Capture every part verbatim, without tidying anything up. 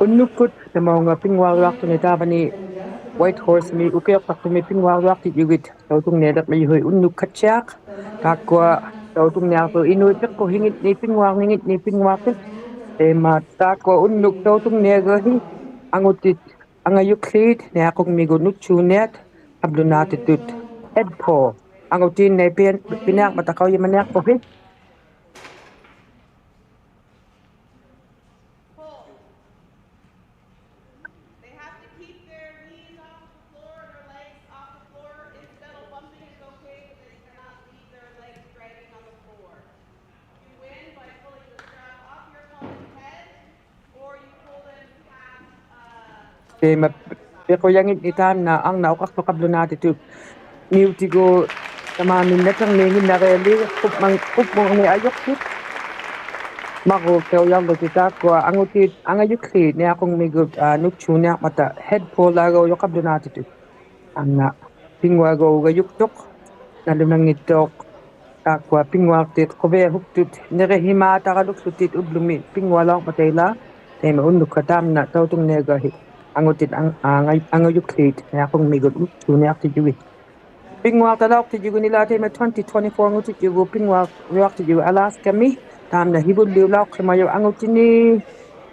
Unnukkut tamaunga pinnguarjuaqtuni taavani Whitehorse-mi ukiuqtaqtumi pinnguarjuaqtijugit tautungnialiqmijuhuit unnukkattiaq. Taakkua tautungniaqtut inuit piqquhingitni pinnguarningitni pinnguaqtut. Taima taakkua unnuk tautungniagahi angutit angajukłiit niaqungmigut nutsuuniat qablunaatitut. Head pull. Angutiinnait pin-, piniaqmata qaujimaniaqpuhi. They have to keep their knees off the floor, their legs off the floor. Incidental bumping is okay, but they cannot leave their legs dragging on the floor. You win by pulling the strap off your opponent's head, or you pull them past, uh, Taima piqujangitni taanna arnaq uqaqtuq qablunaatitut. Niutigut tamaani natirniinginnariali qupmang-, qupmurniajuqtut. Marruuqtaujarlutik taakkua angutit angajukłiit niaqungmigut, aa, nutsuuniaqmata head pull-agaujuq qablunaatitut. Taanna pinnguagaugajuktuq nalunanngittuq. Taakkua pinnguaqtit quviahuktut nirihimaataraluqłutik ublumi pinngualaurmata ilaa. Taima unnukka taamna tautungniagahi angutit ang-, aa, anga-, angajukłiit niaqungmigut nutsuuniaqtijugit. Pinnguaqtalauqtijugit ilaa taima twenty twenty-four-ngutijugit pinnguarjuaqtijugit Alaska-mi. Taamna hivulliulauqhimajuq angutini.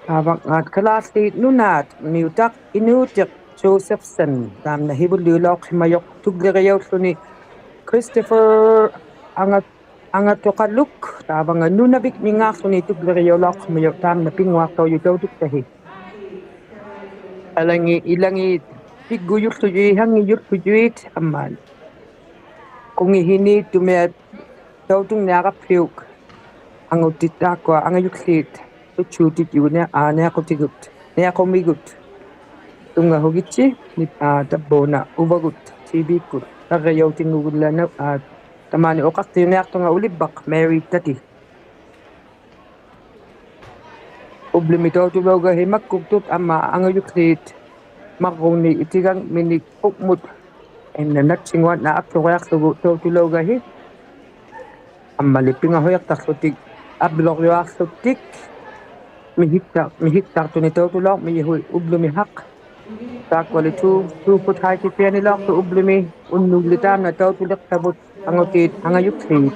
Taavanngaat kalaalliit nunaat Miutaq Inuutiq Josephson. Taamna hivulliulauqhimajuq tuglirijaułłuni Christopher Anga-, Angatuqaluk. Taavannga Nunavik-mingaaqłuni tuglirijaulauqhimajuq taamna pinnguaqtaujuq tautuktahi. Alangi, ilangi piggujullujuit, hangijullujuit, ammaal qungihiniittumiat tautungniaqaphiuk angutit taakkua angajukłiit nutsuutijugit nia-, aa, niaqutigut, niaqumigut. Tunngahugitsi, ni-, aa, tavvuuna uvagut, T V-kkut, tarrijautinngugulana, aa, tamaani uqaqtiuniaqtunga ulibbaq, Mary Tati. Ublumi tautulaugahi makkuktut amma angajukłiit marruuni itigangminik qupmut. Inna natsinguatna apturiaqługu tautulaugahi. Ammali pingahuiqtaqłutik, ablurjuaqłutik. Mihiktaq, mihiktaqtuni tautulaurmijuhuit ublumi haq. Taakkuali two, two foot high kick-pianilauqtuq ublumi, unnugli taamna tautuliqtavut angutiit angajukłiit.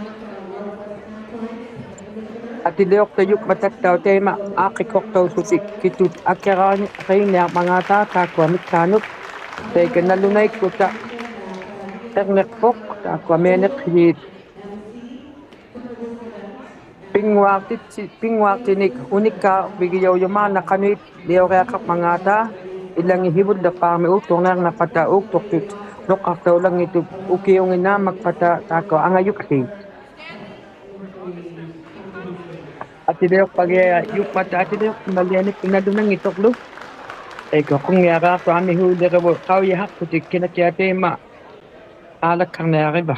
Atiliuqtajukmataktauq taima aaqqikuqtaullutik kitut akiraaniarmangaata taakkua miktaanut. Taika nalunaikkutta qirniqpuq taakkua mianiqhijiit. Pinnguaqtitsi-, pinnguaqtinik unikkaarvigijaujuq maanna qanuitliuriaqarmangaata, ilangi hivulliqpaami uukturniarnaqpata uuktuqtut nuqqaqtaulanngittuq ukiunginnaammakpata taakkua angajukłiit. Atiliuqpagiajukmata atiliuqpamalianik nalunanngittuqłu. Taika qungngiariaqtuq amihuulirivut qaujihaqłutik kinakiaq taima aalakkarniariva.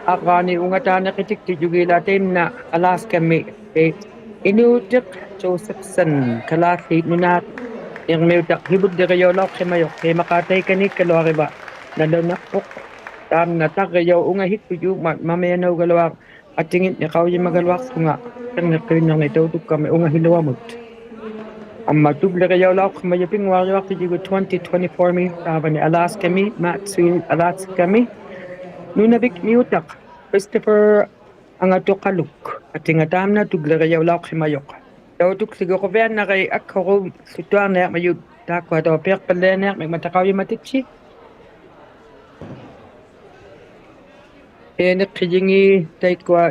Arraani ungataaniqitiktijugit ilaa taimna Alaska-mi, ee, Inuutiq Josephson, kalaalliit nunaat, irmiutaq hivullirijaullauqhimajuq, taimaqaa taikaniikkaluariva nalunaqpuq. Taamna tarrijauq ungahiktujuuqmat mamianaugaluaq atingitni qaujimagaluaqłunga, qirniqqiunirni tautukkamik ungahiluamut. Amma tuglirijaullauqhimajuq pinnguarjuaqtijugit twenty twenty-four-mi, taavani Alaska-mi, Mat-Su, Alaska-mi. Nunavik-miutaq Christopher Angatuqaluk, atinga taamna tuglirijaullauqhimajuq. Tautukligi quviannarit akhuruulluttuarniarmijut, taakkua taupiaqpallianiarmik mata qaujimatitsi. Mianiqhijingi taikkua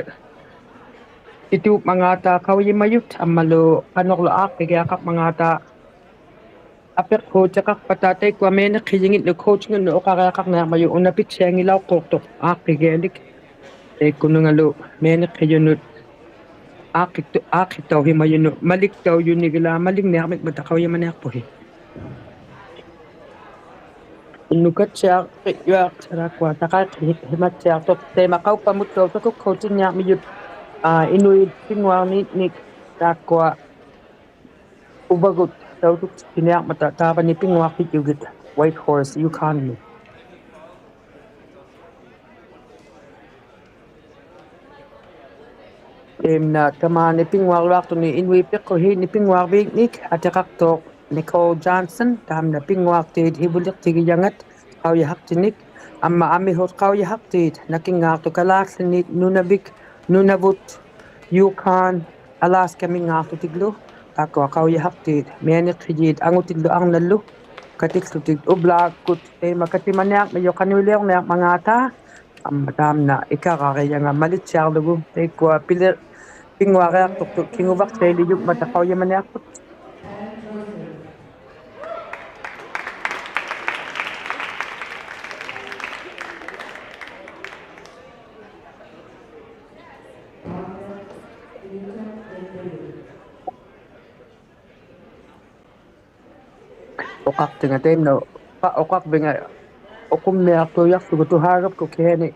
ituumangaata qaujimajut, ammalu qanuqlu aaqqigiaqarmangaata apiqhuutiqaqpata taikkua mianiqhijinginnut coach-nginnut uqariaqarniarmajut una pitsiangilauqquuqtuq aaqqigialik. Taikkunungalu mianiqhijunut aaqqiktu-, aaqqiktauhimajunut maliktaujunik ilaa malingniarmik mata qaujimaniaqpuhi. Unnukattiaq qijuaq taakkua taqaiqhimattiaqtuq taima qauppamuttauq takukkautinniarmijut, aa, inuit pinnguarninik taakkua uvagut tautuktiniarmata taavani pinnguaqtijugit Whitehorse, Yukon-mi. Taimna tamaani pinnguaruaqtuni inuit piqquhiini pinnguarviiknik atiqaqtuq Nicole Johnson, taimna pinnguaqtiit hivuliqtigijangat qaujihaqtinik, amma amihut qaujihaqtiit nakinngaaqtuq Kalaallinit, Nunavik, Nunavut, Yukon, Alaskaminngaaqtutiglu, taakkua qaujihaqtiit mianiqhijiit angutillu arnallu, katillutik ublaakkut, taima katimaniarmijuq qanuiliurniarmangaata, amma taimna ikararijanga malitsiarlugu, taikkua pili-, pinnguariaqtuqtut kinguvaqtailijummat qaujimaniaqtut. Uqaqtinga taimna, uqa-, uqaqvinga uqummiaqtuujaqługu tuhaagapku kihani,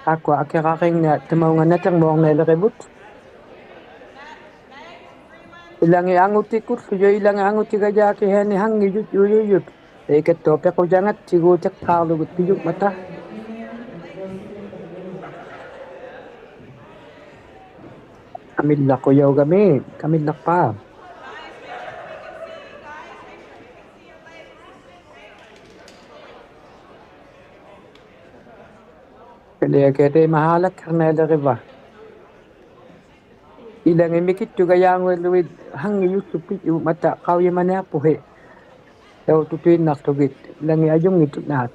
taakkua akiraringniat tamaunga natirmuurnialirivut. Ilangit angutikullujuq, ilangit angutigajaa kihani hanngijujujujut. Taikattuq piqujangat tiguutiqpaarlugu tigummata. Kamillaqujaugami, kamillaqpaa. Kaliakiaq taima haalakkarnialiriva. Ilangit mikittugajaannguiluit hanngijujjuppit tigummata qaujimaniaqpuhi. Taututuinnaqtugit, ilangit ajunngittunaat.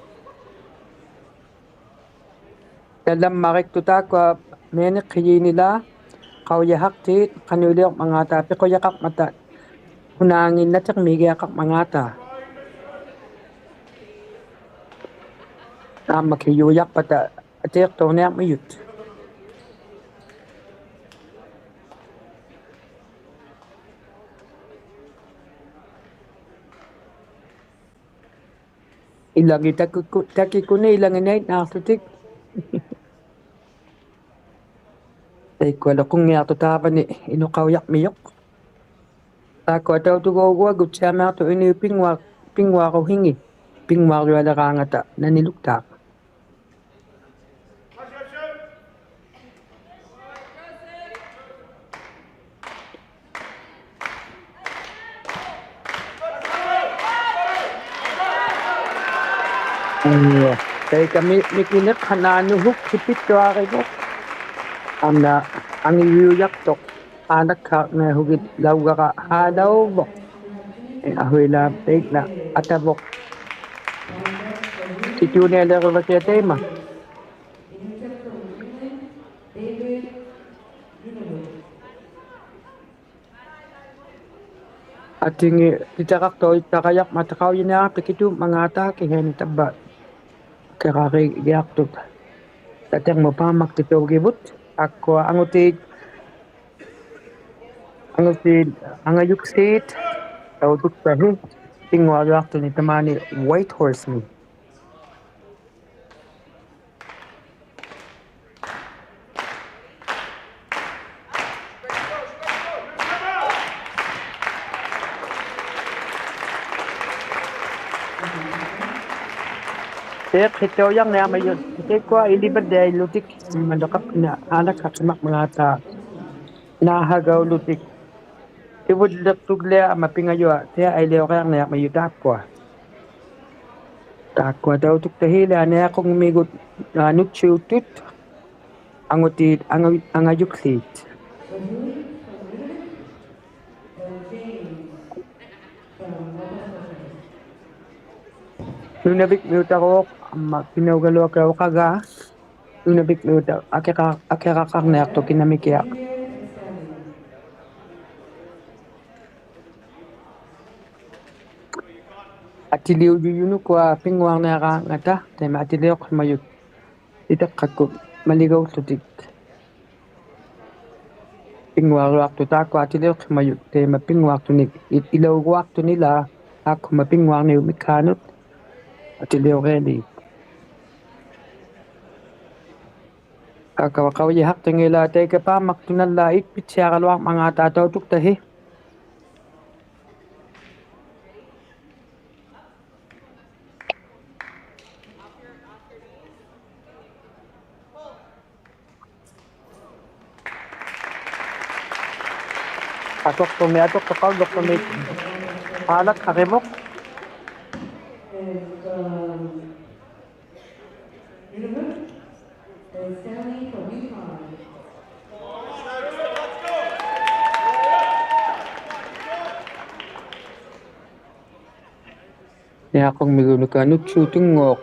Talammariktuq taakkua mianiqhijiinila qaujihaqtiit qanuiliurmangaata piqujaqarmata hunaangin natirmiigiaqarmangaata. Taammakhijuujaqpata atiiqtuurniarmijut. Ilangit takiku-, takikuni ilangit naitnaaqłutik. Taikkualu qunngiaqtuq taavani inuqaujaqmijuq. Taakkua tautugauguagut tiamiaqtuq inuit pinnguaq-, pinnguaruhingi, pinnguarjualiraangata naniluktaaq. Ii, taika mi-, mikiniq hanaa nuhuk kipittuarivuq. Taimna angijuujaqtuq. Haalakkarniahugit laugara haalauvuq. Ii, ahuilaa taikna atavuq. Titunialirivakiaq taima. Atingit titiraqtuujuttaqajaqmata qaujiniaqtut kituummangaata kihani tavva. Akirarigiaqtut. Tatirmut paammaktituugivut. Taakkua angutiit. Angutiit, angajuktiit. Tautuktahi. Pinnguaruaqtuni tamaani Whitehorse-mi. Tiiqhittuujarniarmijut, taikkua ilivaliaillutik, immaliqapna, aalakkaqimaqmangaata, naahagaulutik. Ivulliqtugliaq amma pingajuat, tiailiuriarniarmijut taakkua. Taakkua tautuktahilaaniaqungmigut, aa, nutsiuttut, angutiit, anga-, angajuktiit. Nunavik-miutaruuq, amma pinaugaluaqauqagaa. Nunavik-miuta akira-, akiraqarniaqtuq kinamikiaq. Atiliujujunukua pinnguarniaraangata, taima atiliuqhimajut. Itiqqakkut maligaullutik. Pinnguaruaqtut taakkua atiliuqhimajut, taima pinnguaqtunik, i-, ilauguaqtunilaa, taakkuma pinnguarniummikhaanut, atiliurialiit. Taakkua qaujihaqtinngilaa taika paammaktunallaa itpitsiaraluarmangaata tautuktahi. Atuqtumi, atuqtuqaulluqtumi. Aalakhagivuq. Niaqungmigunukua nutsuutunnguuq.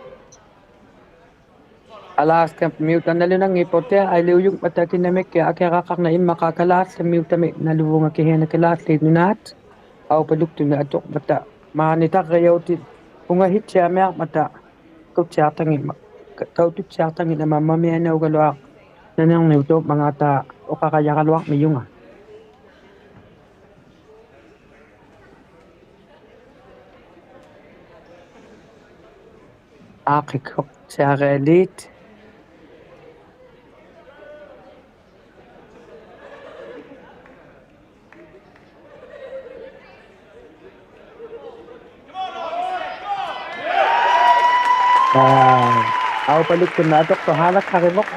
Alaskamiutat nalunanngippuq, tia ailiujungmata kinamikkiaq akiraqarna, immaqa Kalaallimiutami naluvunga kihiani Kalaallit Nunaat. Aupaluktuni atuqmata maani tarrijautit ungahittiamiarmata kaututsiaqtangi-, kaututsiaqtanginama mamianaugaluaq nanirniutuummangata uqarajaraluarmijunga. Aaqqikhuqtiarialiit. Aa, aupaluktuni atuqtuq aalakharivuq.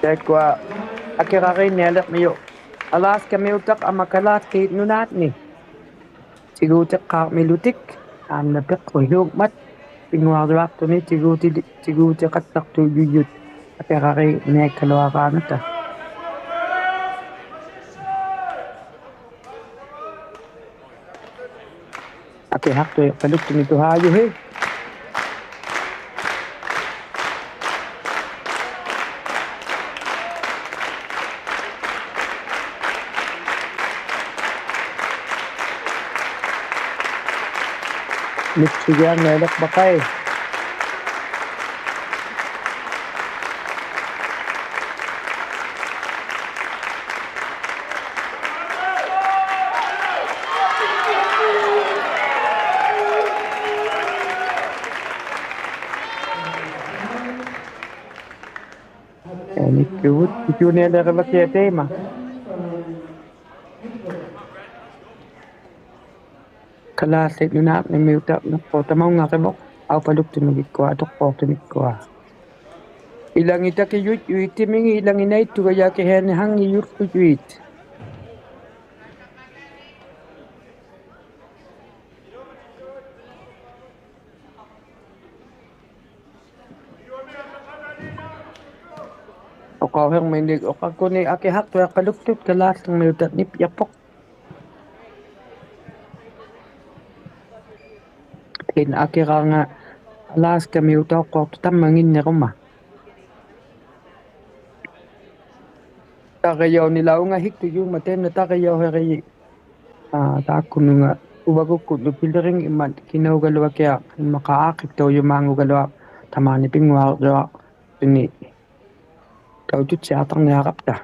Taikkua akirariinnialiqmijuq Alaskamiutaq ama Kalaallit Nunaatni. Tiguutiqqaarmilutik, aamna piqqujuungmat, pinnguarjuaqtuni tiguuti-, tiguutiqattaqtuujujut akirariinniakkaluaraangata. Akihaqtuiqpaluktuni tuhaajuhi. Nipsigiannialiqpaqai. Anikkut, nikunialirivakiaq taima. Kalaallit Nunaannimiutaq niqquuq tamaunngarivuq, aupaluktunikkua, atuqquuqtunikkua. Ilangit takijujut, timingit ilangit naittugajat kihiani hanngijullujuit. Uqauhirminik uqakkuni akihaqtuiqpaluktut Kalaallimiutaq nipyaqpuq. Taanna akiranga Alaskamiutaq uqquuqtut tammanginniruma. Tarrijaunilauq ungahiktujungmat taanna tarrijauhirijik. Aa, taakkununga uvagukkut nupiliringimmat kinaugaluakiaq, immaqa aaqqiktaujumangaugaluaq, tamaani pinnguarjuaqtuni kaututsiaqtarniarapta.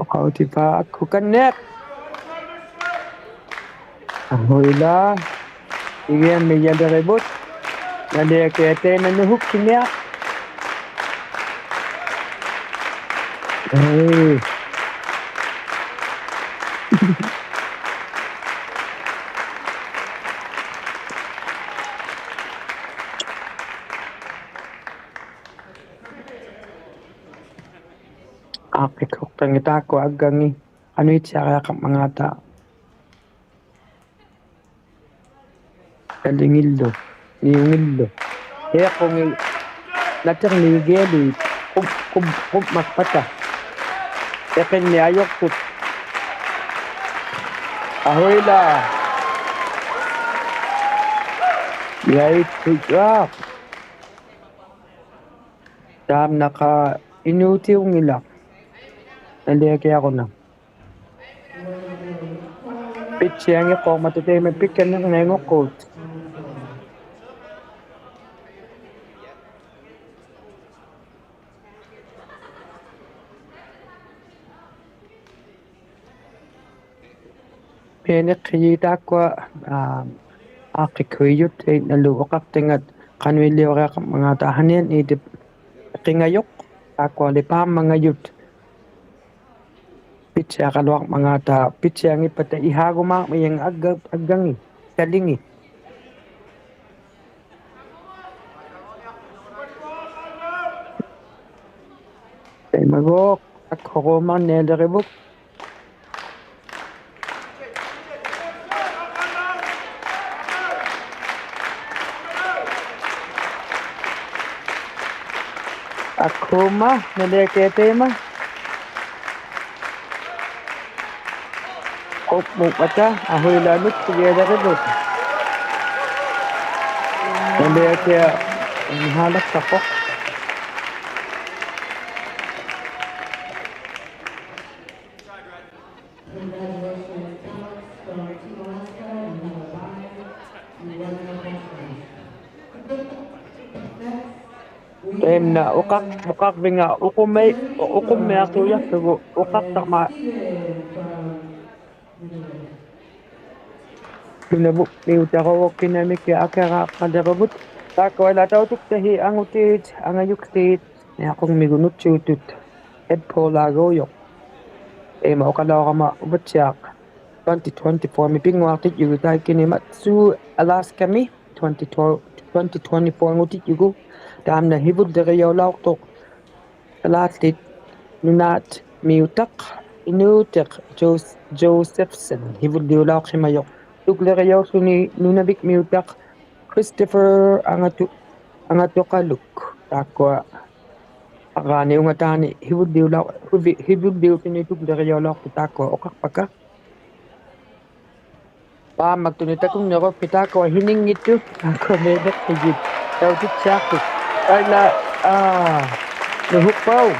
Uqautipaa akhukanniq. Ahuila. Igiammijalirivut. Naliakiaq taima nuhukkiniaq. Ei. Aaqqikhuqtangit taakkua aggangi. Qanuittiariaqarmangata. Kalingillu, niungillu. Iqungit, natirnigialiit, qum-, qum-, qummakpata. Iqinniajuqtut. Ahuila. Yaittujuaq. Taamnaqa inuutiungilaq. Naliakiaruna. Pitchiangiqquuqmata taima pikkanirnianguqquut. ᒥᓂᖅᓯᔨ ᑖᒃᑯᐊ, ᐋ, ᐋᖅᑭᒃᓱᐃᔪᑦ, ᐃᓐᓇᓗ ᐅᖃᖅᑎᖓᑦ ᖃᓄᐃᓕᐅᕆᐊᖃᕐᒪᖔᑕ ᖃᓂᐊᓐᓃᑎᑉ ᐃᕿᖓᔪᖅ, ᑖᒃᑯᐊᓕ ᐹᒻᒪᖓᔪᑦ. ᐱᑦᓯᐊᖃᓗᐊᕐᒪᖔᑕ, ᐱᑦᓯᐊᙱᑉᐸᑕ ᐃᓵᒍᒫᕐᒥᔭᖓ ᐊᒡᒐ-, ᐊᒡᒐᖏᑦ, ᑕᓕᖏᑦ. ᑕᐃᒪᒎᖅ, ᐊᒃᓱᕈᒪᓐᓂᐊᓕᕆᕗᖅ. ᐊᒃᓱᒪ, ᓇᓕᐊᑭᐊ ᑕᐃᒪ. ᐅᑉ, ᐅᑉ, ᐊᑕ, ᐊᓱᐃᓛᓄᑦ, ᑎᒋᐊᓕᕆᕗᑦ. ᓇᓕᐊᑭᐊ, ᓵᓚᒃᓴᖅᐳᖅ. ᑕᐃᒪᓐᓇ ᐅᖃᖅ-, ᐅᖃᕐᕕᖓ ᐅᖁᒻᒥ-, ᐅᖁᒻᒥᐊᖅᑐᔭᖅᑐᒍᑦ ᐅᖃᖅᑕᕐᒪᑦ. ᓱᓇᕗᑦ ᒥᐅᑕᕋᐅᒃᑭᑦ ᓇᒥᒃᑭᐊᖅ ᐊᑭᕋᖅᑲᓕᕈᕗᑦ. ᑖᒃᑯᐊᓕ ᑕᐅᑐᒃᑕᓯ ᐊᖑᑏᑦ, ᐊᖓᔪᒃᖠᑦ, ᓂᐊᖁᖕᒥᒍᑦ ᓄᑦᓲᑐᑦ, ᐃᑉᐳᓛᒎᔪᖅ. ᐃᒪ ᐅᖃᓚᐅᕋᒪ ᐅᐸᑦᓯᐊᖅ, twenty twenty-four-ᒥ ᐱᙳᐊᖅᑎᔾᔪᒍᑦ ᑕᐃᒃᑯᓂᒃ ᒪᑦᓲ Alaska-ᒥ, twenty twenty-four-ᖑᑎᔾᔪᒍᑦ. ᑖᒻᓇ ᓯᕗᓪᓕᕆᔭᐅᓚᐅᖅᑐᖅ ᓚᓚᑦᑎ ᓄᓈᑦ ᒥᐅᑕᖅ, ᐃᓅᑎᖅ ᔫᔅ-, ᔫᓯᑉᓴᓐ, ᓯᕗᓪᓕᐅᓚᐅᖅᓯᒪᔪᖅ. ᑐᒡᓕᕆᔭᐅᓪᓗᓂ ᓄᓇᕕᒃ ᒥᐅᑕᖅ, Christopher ᐊᖓᑐ-, ᐊᖓᑐᖃᓗᒃ. ᑖᒃᑯᐊ ᐊᕐᕌᓂ ᐅᖓᑖᓂ ᓯᕗᓪᓕᐅᓚᐅ-, ᓯᕗᓪ-, ᓯᕗᓪᓕᐅᓗᓂ ᑐᒡᓕᕆᔭᐅᓚᐅᖅᑐᖅ ᑖᒃᑯᐊ ᐅᖃᖅᐸᒃᑲ. ᐹᒻᒪᒃᑐᓂᒃ ᑕᑯᓐᓂᕈᒃ ᐱᑖᒃᑯᐊ ᓯᓂᙱᑦᑐᖅ, ᑖᒃᑯᐊ ᒥᓂᖅᓯᔨ. ᑕᐅᑐᑦᓯᐊᖅᑐᖅ. ᐊᐃᓛ, ᐋ, ᓄᓱᒃᐸᐅᒃ.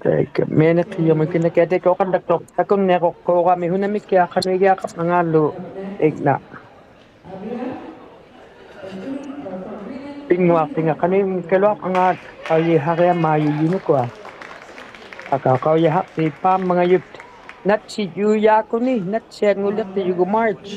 ᑕᐃᒃᑲ, ᒥᓂᖅᓯᔨᒧᑦ ᑭᓇᑭᐊᖅ ᑕᐃᒃᑲ ᐅᖃᓪᓚᒃᑐᖅ. ᑕᑯᓐᓂᕈᒃ ᖁᕈᒪᒥ ᓱᓇᒥᒃᑭᐊᖅ ᖃᓄᐃᒋᐊᖃᕐᒪᖔᓗ ᐃᓐᓇ. ᐱᙳᐊᖅᑎᖓ ᖃᓄᐃᙱᒃᑲᓗᐊᕐᒪᖔᑦ ᖃᐅᔨᓴᕆᐊᒻᒪᔪᔪᓂ ᐅᑯᐊ. ᐊᑲᐅ ᖃᐅᔨᓴᖅᑎ ᐹᒻᒪᖓᔪᑦ. ᓇᑦᓯᔾᔪᔮᖁᓂ, ᓇᑦᓯᐊᖑᓕᖅᑎᔪᒍᑦ March.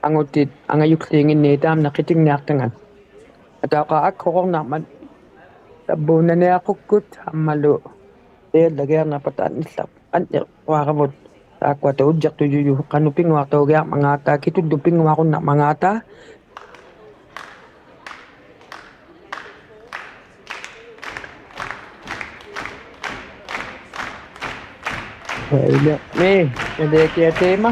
ᐊᖑᑏᑦ, ᐊᖓᔪᒃᖠᖏᓐᓂ ᑖᒻᓇ ᕿᑎᖕᓂᐊᖅᑕᖓ. ᐊᑕᐅᖅᑲ ᐊᒃᓱᕈᕐᓇᕐᒪᑦ. ᑕᕝᕘᓇᓂᐊᖁᒃᑯᑦ, ᐊᒻᒪᓗ ᑕᐃᓚᒋᐊᕐᓇᐸᑕ ᐊᓐᓂᓪᓚᒃ. ᐊᓐᓂᕈᐊᕋᕗᑦ. ᑖᒃᑯᐊᑕ ᐅᔾᔨᖅᑐᔪᔪᖅ ᖃᓄᖅ ᐱᙳᐊᖅᑕᐅᒋᐊᕐᒪᖔᑕ, ᑭᑐᓪᓗ ᐱᙳᐊᕈᓐᓇᕐᒪᖔᑕ. ᐊᐃ, ᓕ, ᒥ, ᓇᓕᐊᑭᐊᖅ ᑕᐃᒪ.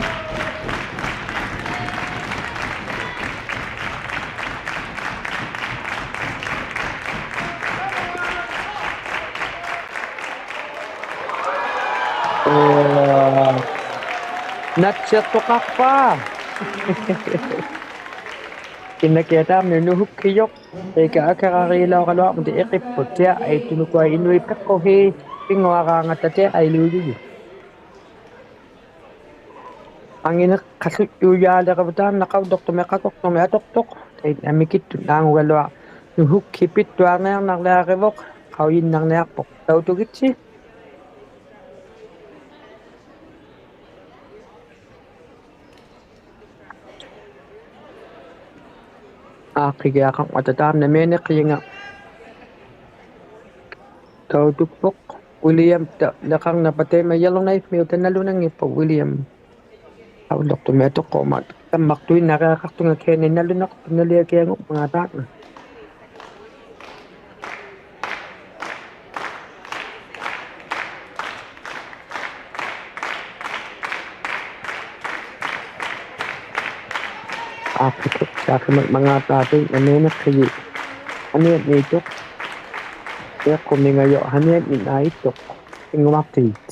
ᐆ, ᓇᑦᓯᐊᖅᑐᖃᖅᐸ. ᑭᓇᑭᐊᖅ ᑕᒪᓐᓇ ᓄᓱᒃᓯᔪᖅ. ᑕᐃᒃᑲ ᐊᑭᕋᕆᓚᐅᕋᓗᐊᕐᒪᑕ ᐃᕿᑉᐳᑦ, ᑎᐊ ᐊᐃᑦᑐᓄᒃᑯᐊ ᐃᓄᐃᑦ ᑕᑯᓯ ᐱᙳᐊᕌᖓᑦᑕ ᑎᐊ ᐊᐃᓕᐅᔪᔪᖅ. ᐊᖏᓂᖅᑲᓱᔾᔪᔮᓕᕋᕗᑦ ᑖᓐᓇ ᖃᐅᓪᓕᖅᑐᒥ ᖃᖅᑐᖅᑐᒥ ᐊᑐᖅᑐᖅ. ᑕᐃᓐᓇ ᒥᑭᑦᑐᓐᓇᖑᒐᓗᐊᖅ ᓄᓱᒃᓯ ᐱᑦᑐᐊᕐᓂᐊᕐᓇᕐᓂᐊᕆᕗᖅ, ᖃᐅᔨᓐᓇᕐᓂᐊᖅᐳᖅ. ᑕᐅᑐᒋᑦᓯ. ᐋᖅᑭᒋᐊᖃᕐᒪᑕ ᑖᒻᓇ ᒥᓂᖅᓯᔨᖓ. ᑕᐅᑐᒃᐳᖅ. William ᑕ, ᓂᖃᕐᓇᐸᑦ ᑕᐃᒪ Yellowknife-ᒥᐅᑕᖅ ᓇᓗᓇᙱᑉᐳᖅ William. ᐊᐅᓪᓕᖅᑐᒥᒃ ᐊᑐᖅᑰᒪᑦ. ᑕᒪᒃᑐᐃᓐᓇᕆᐊᖃᖅᑐᖓ ᕿᓂᒃ ᓇᓗᓇᖅ, ᓇᓕᐊᑭᐊᖑᖕᒪᖔᑕ. ᐋᖅᑭᒃᓱᖅ, ᓵᖅᑭᒪᖕᒪᖔᑕ ᑕᐃᒪ ᒥᓂᖅᓯᔨ. ᖃᓂᐊᓐᓂᖅᑐᖅ. ᐃᖅᑯᒥᖓᔪᖅ ᖃᓂᐊᓐᓂᖅ ᐃᒃᑐᖅ. ᐱᙳᐊᖅᑏᑦ.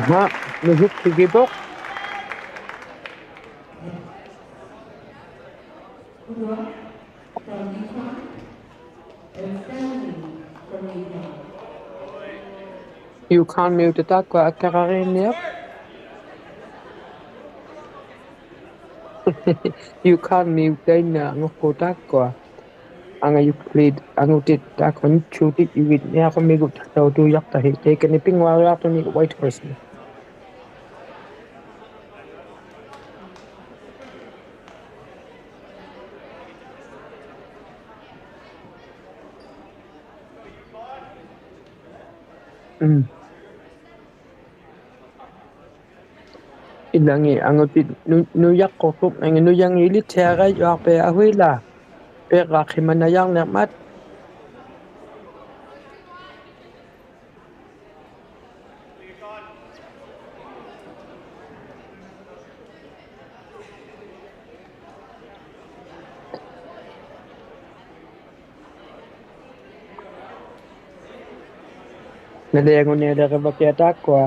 ᕼᐊ, ᓄᓱᒃᓯᒋᕗᖅ. You can't mute the ᑖᒃᑯᐊ ᐊᒃᑲᕋᕆᓂᐊᖅ. You can't mute ᑖᓐᓇ ᖑᖅᑰᖅ ᑖᒃᑯᐊ. ᐊᖓᔪᒃᓖᑦ, ᐊᖑᑎᑦ, ᑖᒃᑯᐊ ᓂᑦᓱᑎᑦ ᔪᕕᑦ ᓂᐊᖁᒥᒍᑦ ᑕᐅᑐᔭᖅᑕᓯ. ᑕᐃᑲᓂ ᐱᙳᐊᕆᐊᖅᑐᓂ white person. ᒻᒻ. ᐃᓚᖏᑦ ᐊᖑᑎᑦ ᓄ-, ᓄᔭᖅᑯᖅᑐᖅ, ᐊᖏᓐ ᓄᔭᖏᑦ ᐃᓕᑦᓯᐊᕋᔪᐊᖅᐱᐊᖅ ᐊᓱᐃᓛᒃ. ᐱᕐᕋᖅᓯᒪᓇᔭᕐᓂᕐᒪᑦ. ᓇᓕᐊᖑᓂᐊᓕᕆᕙᑭᐊᖅ ᑖᒃᑯᐊ.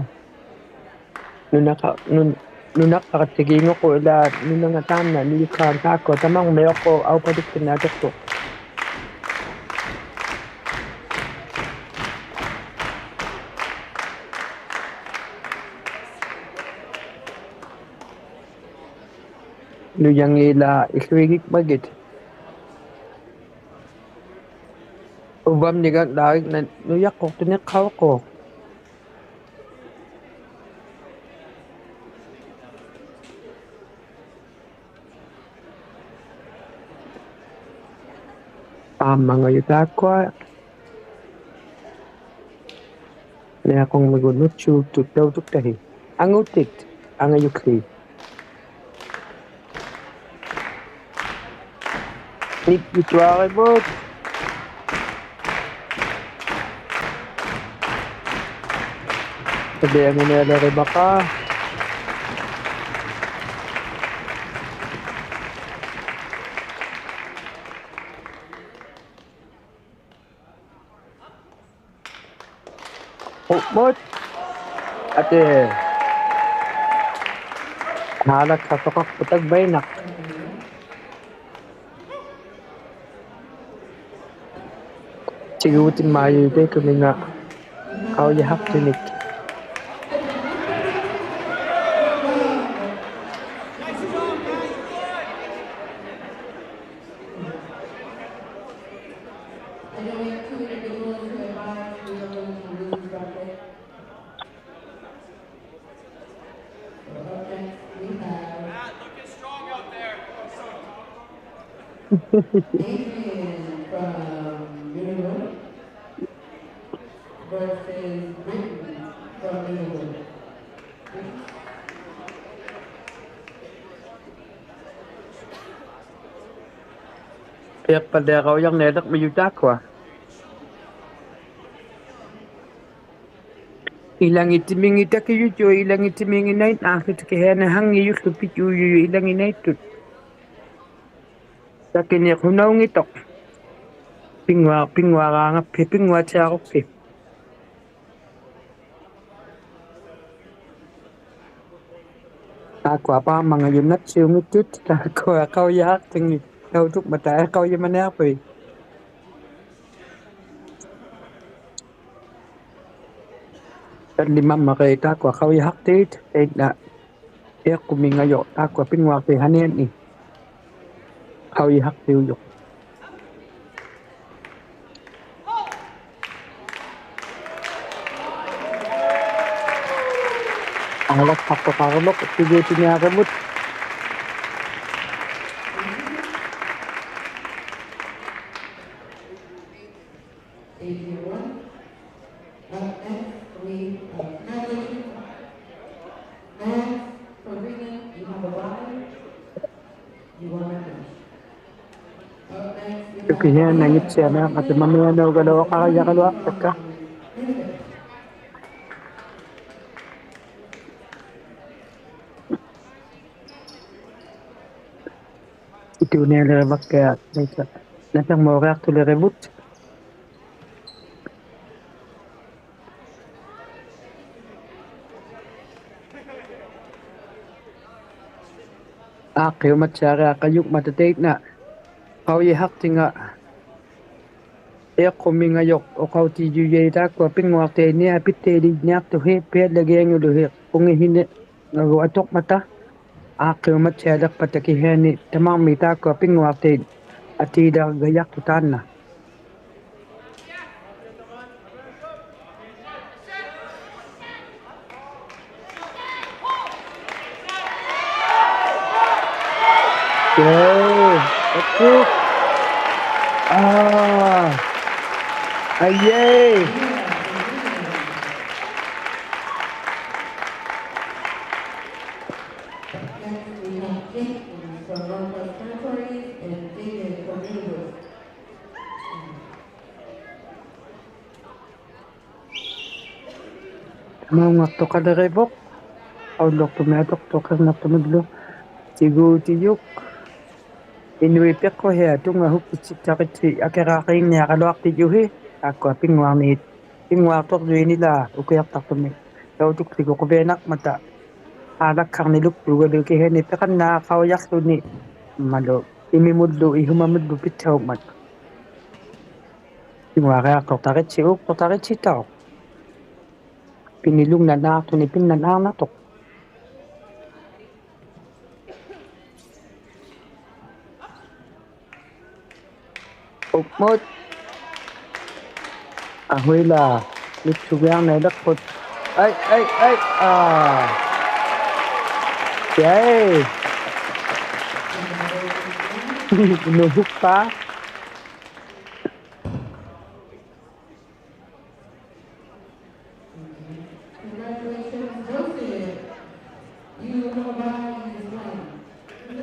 ᓄᓇᖃ-, ᓄᓐ-, ᓄᓇᖃᑦᑎᒌᖑᖁ ᐃᓛ ᓄᓇᖓ ᑖᓐᓇ ᓂᔪᒃᓵᓐ ᑖᒃᑯᐊ ᑕᒪᕐᒥᐅᖅᑯᖅ ᐊᐅᐸᓕᒃᓯᓐᓈᑎᒃᑯᖅ. ᓄᔭᖏᑦ ᐃᓛ ᐃᓱᐃᒋᖕᒪᒋᑦ. ᐅᕙᒻᓂᒐᓛᖏᓐᓇ ᓄᔭᖅᑯᖅᑐᓂᖅᑲᐅᖅᑯᖅ. ᐊᒻᒪᖓᔪ ᑖᒃᑯᐊ. ᓂᐊᖁᒥᒍᑦ ᓄᑦᓲᑦᑐᑦ ᑕᐅᑐᒃᑕᓯ. ᐊᖑᑎᑦ, ᐊᖓᔪᒃᓖᑦ. ᓂᒃ ᐃᑐᐊᕆᕗᑦ. ᓇᓕᐊᖑᓂᐊᓕᕆᕙᒃᑲ. ᐅᒃᒧᑦ. ᐊᑏ. ᓈᓚᒃᓴᖅᑐᖃᖅᐳᑦ ᑕᒡᕙᐃᓇᖅ. ᑎᒍᑎᒪᔪ ᑕᐃᑯᓂᖓ ᖃᐅᔨᓴᖅᑐᓂᒃ. Matt, looking strong out there. Adrian from Nunavut versus Britain from Nunavut. ᐱᐊᖅᐸᓪᓕᐊᖅ ᖃᐅᔨᓐᓇᐃᓚᖅ ᒥᔪᑖᒃᑯᐊ. ᐃᓚᖏᑦᑎᒥᖏᑦ ᑕᑭᔪᔪᖅ, ᐃᓚᖏᑦᑎᒥᖏᑦ ᓇᐃᑦ ᐋᖅᑭᑦ ᑭᓯᐊᓂ ᓴᙱᔪᓪᓗ ᐱᔾᔪᔪᔪᖅ ᐃᓚᖏᑦ ᓇᐃᑦᑐᑦ. ᑕᑭᓂᖅ ᓱᓇᐅᙱᑦᑐᖅ. ᐱᙳᐊ-, ᐱᙳᐊᕌᖓᑉᐱᑦ, ᐱᙳᐊᑦᓯᐊᕈᑉᐱᑦ. ᑖᒃᑯᐊ ᐸᒻᒪᖓᔪᓐᓇᑦᓯᐅᙱᑦᑐᑦ, ᑖᒃᑯᐊ ᖃᐅᔨᓴᖅᑎᖏᑦ, ᑕᐅᑐᒃᒪᑕ ᖃᐅᔨᒪᓂᐊᖅᐳᐃᑦ. ᑕᓪᓕᒪᒻᒪᕆᒃ ᑖᒃᑯᐊ ᖃᐅᔨᓴᖅᑏᑦ, ᑕᐃᓐᓇ ᐃᖅᑯᒥᖓᔪᖅ ᑖᒃᑯᐊ ᐱᙳᐊᖅᑏᑦ ᓴᓂᐊᓂ. ᖃᐅᔨᓴᖅᑎᐅᔪᖅ. ᐊᓚᒃᓴᖅᑐᖃᕈᓗᒃ, ᑎᒍᑎᓂᐊᕋᒪᑦ. Eight one. Up next, we have Natalie and Karina Ihamabani. You wanna finish? Up next, we have Karina Ihamabani. ᐃᑐᓂᐊᓕᕆᕙᒃᑭᐊᖅ, ᓇᓴᒻᒨᕆᐊᖅᑐᓕᕆᕗᑦ. ᐋᖅᑭᐅᒪᑦᓯᐊᕆᐊᖃᔪᖕᒪᑕ ᑕᐃᓐᓇ ᖃᐅᔨᓴᖅᑎᖓ ᐃᖅᑯᒥᖓᔪᖅ ᐅᖃᐅᑎᔪᔭᐃᑦ ᑖᒃᑯᐊ ᐱᙳᐊᖅᑕᐃᑦ ᓂᐊᐱᑦᑕᐃᓕᓐᓂᐊᖅᑐᓯ ᐱᐊᓪᓚᒋᐊᖑᓗᓯ ᐅᖏᓯᓂ ᖓᒍ ᐊᑐᕐᒪᑕ. ᐋᖅᑭᐅᒪᑦᓯᐊᓕᖅᐸᑕ ᑭᓯᐊᓂ ᑕᒪᕐᒥᒃ ᑖᒃᑯᐊ ᐱᙳᐊᖅᑕᐃᑦ ᐊᑏᓚᒐᔭᖅᑐᑦ ᑖᓐᓇ. Yay! That's it. Ah. Ah, yay! Next, we have Jake from Northwest Territories and David from Nunavut. ᑕᒪᐅᖓᖅᑐᖃᓕᕆᕗᖅ. ᐊᐅᓪᓗᖅᑐᒥᒃ ᐊᑐᖅᑐᖃᕐᓇᖅᑐᒥᒡᓗ. ᑎᒍᑎᔪᒃ. ᐃᓄᐃᑦ ᐱᖅᑯᓯᐊ ᑐᙵᓱᒃᑎᑦᓯᑕᕆᑦᓯ ᐊᑭᕋᕆᓐᓂᐊᕋᓗᐊᖅᑎᔪᓯ. ᑖᒃᑯᐊ ᐱᙳᐊᕐᓂ, ᐱᙳᐊᖅᑐᕐᔪᐃᑦ ᐃᓂᓛ ᐅᑭᐊᖅᑕᖅᑐᒥ. ᑕᐅᑐᒃᓯᒍ ᖁᕕᐊᓇᕐᒪᑕ. ᐋᓚᒃᓴᕐᓂᓗᒃᑑᒐᓗᐃᑦ ᑭᓯᐊᓂ ᐱᖃᓐᓇᖃᐅᔭᖅᖢᓂ. ᐊᒻᒪᓗ ᐃᒥᒧᓪᓗ ᐃᓱᒪᒧᓪᓗ ᐱᑦᓴᐅᖕᒪᑦ. ᐱᙳᐊᕆᐊᖅᑐᖅᑕᕆᑦᓯ ᐆᒃᑐᖅᑕᕆᑦᓯᑦᑕᐅᖅ. ᐱᓂᓗᖕᓇᓈᖅᑐᓂ ᐱᓐᓇᓈᕐᓇᑐᖅ. ᐅᒃᒧᑦ. ᐊᓱᐃᓛᒃ. ᓂᑦᓱᒋᐊᕐᓇᐃᓕᖅᐳᑦ. ᐊᐃ, ᐊᐃ, ᐊᐃ. ᐋ. ᔭᐃ. ᓄᓱᒃᐸ. Congratulations, Joseph. You have a bye in this one. All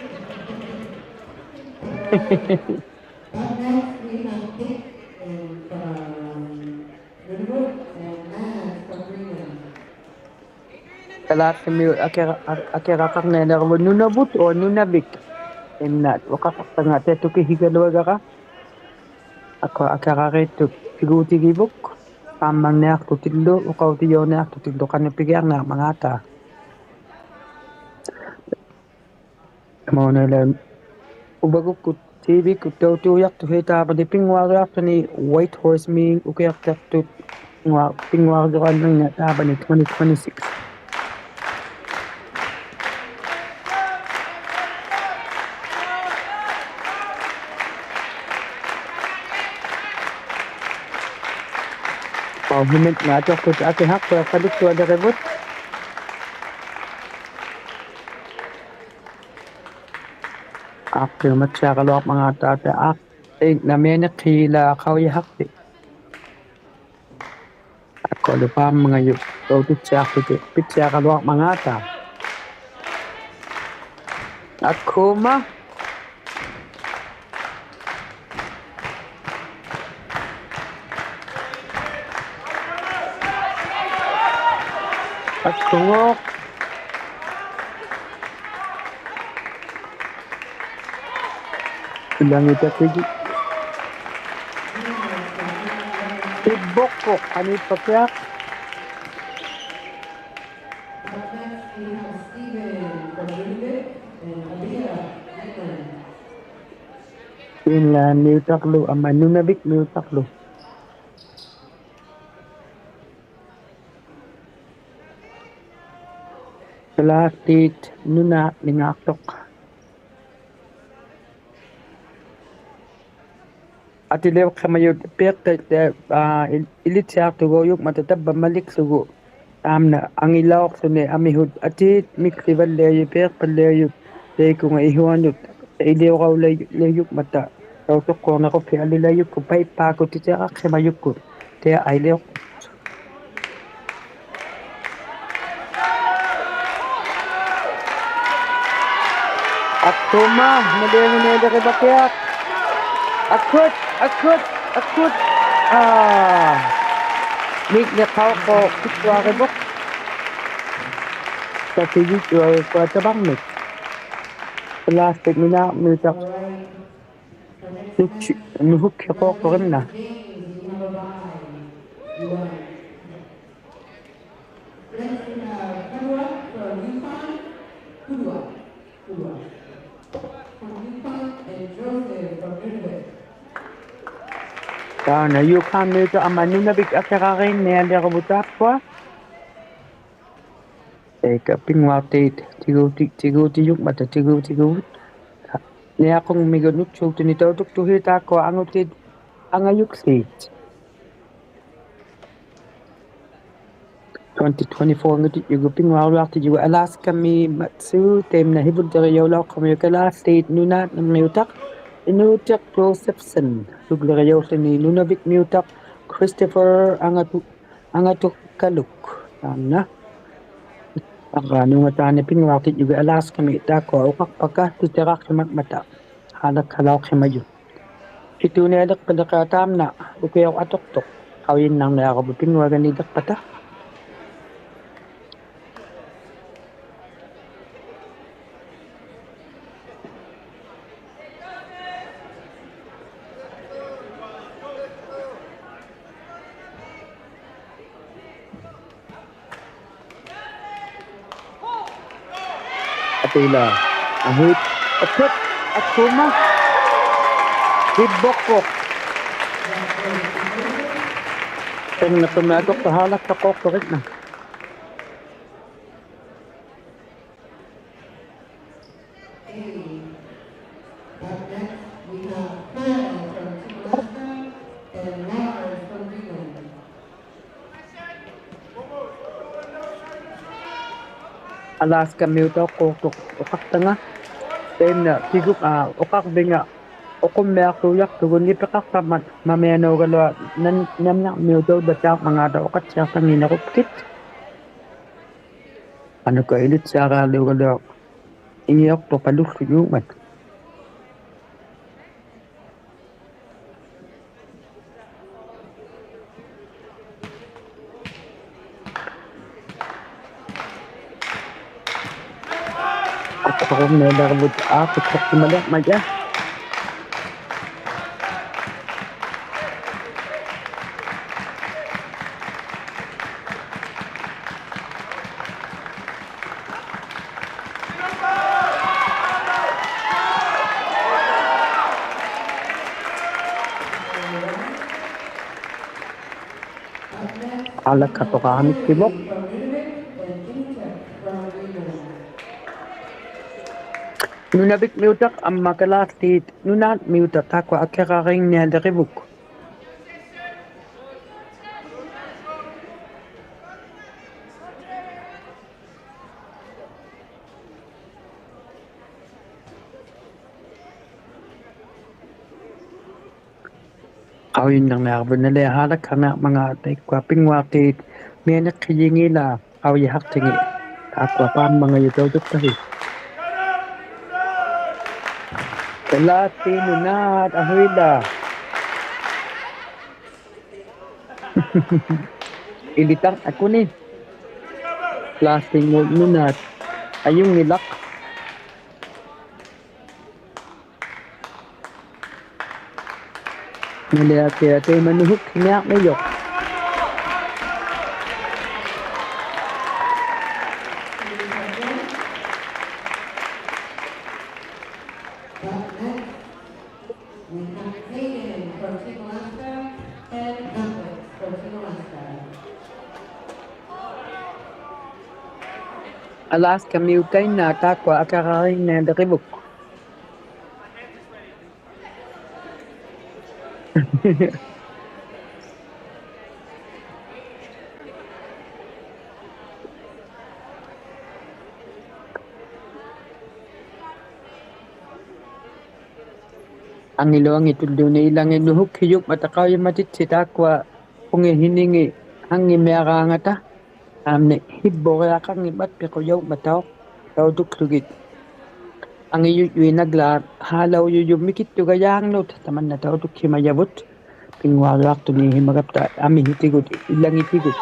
right. Up next, we have Dick and from Nunavut and Lance from Greenland. ᑕᓛᖅᓯᒥᐅᑦ ᐊᑭᕋ-, ᐊ-, ᐊᑭᕋᖃᕐᓂᐊᓕᕋᕗᑦ ᓄᓇᕗᑦ or ᓄᓇᕕᒃ. ᐃᓐᓇ ᐅᖃᖅᑲᖅᑕᖓ ᑕᐃᑦᑐᑭᓯᒐᓗᐊᒐᕋ. ᐊᒃᑯᐊ ᐊᑭᕋᕇᑦᑐᑦ ᑎᒍᑎᒋᕗᖅ. ᖃᒻᒪᓐᓂᐊᖅᑐᑎᓪᓗ, ᐅᖃᐅᑎᔪᐊᕐᓂᐊᖅᑐᑎᓪᓗ ᖃᓄᖅ ᐱᒋᐊᕐᓂᐊᕐᒪᖔᑕ. ᒫᓐᓇᓕ ᐅᕙᒍᒃᑯᑦ ᑏᕕᒃᑯᑦ ᑕᐅᑐᔭᖅᑐᓯ ᑖᕙᓂ ᐱᙳᐊᕐᔪᐊᖅᑐᓂ Whitehorse-ᒥ ᐅᑭᐊᖅᑎᖅᑐᑦ ᐱᙳᐊ-, ᐱᙳᐊᕐᔪᐊᕐᓂᖓ ᑖᕙᓂ twenty twenty-six. ᖃᐅᔨᒪᑦ ᒫᒃ ᐊᑐᖅᑐᑦ ᐊᑭᓴᖅᑐᐊᖅᐸᓗᒃᑐᐊᓕᕆᕗᑦ. ᐋᖅᑭᐅᒪᑦᓯᐊᕋᓗᐊᕐᒪᖔᑕ ᑕ ᐋᖅ-, ᐃᓐᓇᒥᐊᓂᖅᓰᓛᒃ ᖃᐅᔨᓴᖅᑎ. ᐊᒃᑯᐊᓗ ᐸᒻᒪᖓᔪᖅ ᑕᐅᑐᑦᓯᐊᖅᑐᑎᒃ, ᐱᑦᓯᐊᕋᓗᐊᕐᒪᖔᑕ. ᐊᒃᑯᒪ. ᐊᒃᑯᖓ. ᐃᓚᖏᑕ ᑭᒋ. ᑎᑉᐳᖅᐳᖅ, ᐊᓃᑉᐸᑭᐊᖅ. Up next, we have Steven from Nunavik and Abia, Greenland. Greenland-ᒥᐅᑕᕐᓗ, ᐊᒻᒪ ᓄᓇᕕᒃ-ᒥᐅᑕᕐᓗ. ᓛᓚᑦᑎᑦ ᓄᓇᓕᖔᖅᑐᖅ. ᐊᑎᓕᐅᖅᓯᒪᔪᑦ ᐱᖅᑕᐃᑦ, ᐋ, ᐃᓕᑦᓯᐊᖅᑐᒎᔪᖕᒪᑕ ᑕᕝᕙ ᒪᓕᒃᖢᒍ. ᑖᒻᓇ ᐊᖏᓚᐅᖅᖢᓂ ᐊᒥᓱᑦ ᐊᑏᑦ ᒥᒃᖠᕙᓪᓕᐊᔪᑦ ᐱᖅᐸᓪᓕᐊᔪᑦ ᑕᐃᑯᖓ ᐃᓱᐊᓄᑦ ᐃᓕᐅᕋᐅᓕᐊᔪᖕᒪᑕ ᑕᐅᑐᒃᑰᕐᓂᕈᑉᓯ ᐊᓕᓚᔪᒃᑯᑦ ᐸᐃᑉᐹᒃᑯᑦ ᑎᑎᕋᖅᓯᒪᔪᒃᑯᑦ ᑕᐃᔭ ᐊᐃᓕᐅᖅ. ᐊᒃᑯᒪ, ᒪᓕᐊᖑᓂᐊᓕᕆᕙᑭᐊᖅ. ᐊᒃᑯᑦ, ᐊᒃᑯᑦ, ᐊᒃᑯᑦ. ᐋ. ᓂᒃ ᓂᖃᐅᖅᑯ ᑭᑦᑐᐊᕆᕗᖅ. ᑕᑎᒋᑦᑐᐊᕆᒃᑯᐊ ᑕᕙᕐᒥᒃ. ᓛᓚᑦᑎᑦ ᓄᓇ ᒥᐅᑕᖅ. ᓄᒃᓯ-, ᓄᓱᒃᓯᖅᑰᖅᑐᕆᓐᓇ. Next we have Kadua from Yukon. Kadua. Kadua. Taanna Yukon-miutaq amma Nunavik akirariinnialirivut taakkua. Eka pinnguaqtiit tiguuti, tiguutijungmata, tiguutijunga. Niaqungmigut nutsuuktuni tautuktuhi taakkua angutit angajukliit. Twenty twenty-four-ngititjugu pinnguaruaqtitjugu Alaska-mi Matsu, taimna hivulirijauqłauqhamiuk Alaska-miutaq Inuutiq Josephson, hivulirijauqłuni Nunavik-miutaq Christopher Angatu-, Angatukkaluk. Taanna. Arraanungataani pinnguaqtitjugu Alaska-mi taakkua uqaqpakka titiraqhimakmata. Haalakkalauqhimajut. Kituunialiqpiliqa taamna ukiuq atuqtuq. Qaujinnarniaruvut pinnguaganiiliqpata. Atila. Ahut. Atut. Atuma. Hibbuqpuq. Ringnatumi atuqtuq haalakkaquuqtuq itna. Up next, we have Kyle from Team Alaska and Lars from Greenland. Alaska-miutaq uqquuqtuq uqaqtanga. Taimna tigup, aa, uqarvinga uqummiaqtuujaqtugut nipiqaqtammat mamianaugaluaq nan-, Nanyuc-miutaq ullataaqmangaata uqatsiaqtangiinirupkit. Qanuka ilitsiaraaliugaluaq ingiuqtuqpalukłujungmat. Aqurunniilarvut aaquttuqsimaliqmaja. Alakkatuqaramikkivuq. Nunavik-miutaq amma Kalaallit Nunaat-miutaq taakkua akirariinnialirivuk. Qaujinnarniarvut naliaqhalakkaniarmangaat taikkua pinnguaqtiit mianiqhijingilaat qaujihaqtingit. Taakkua paammangajuq tautuktahi. Kalaallit Nunaat ahuila. Ilitaq akuni. Kalaallit Nunaat ajunngilaq. Naliaqhiaq taima nuhukhiniarmijuq. We have Hayden from Team Alaska and Alex from Team Alaska. Alaska-miut tainna taakkua akirariinnialirivuk. Angilu angitulluunniit ilangit nuhukhijungmata qaujimatitti taakkua qungihiningit hanngimiaraangata. Amni hibburiaqanngimmat piqujaungmatauq tautuklugit. Angijujjuit naglaat haalaujujut mikittugajaangnut tamanna tautukhimajavut. Pinnguariaqtunihimagapta amihitigut ilangitigut.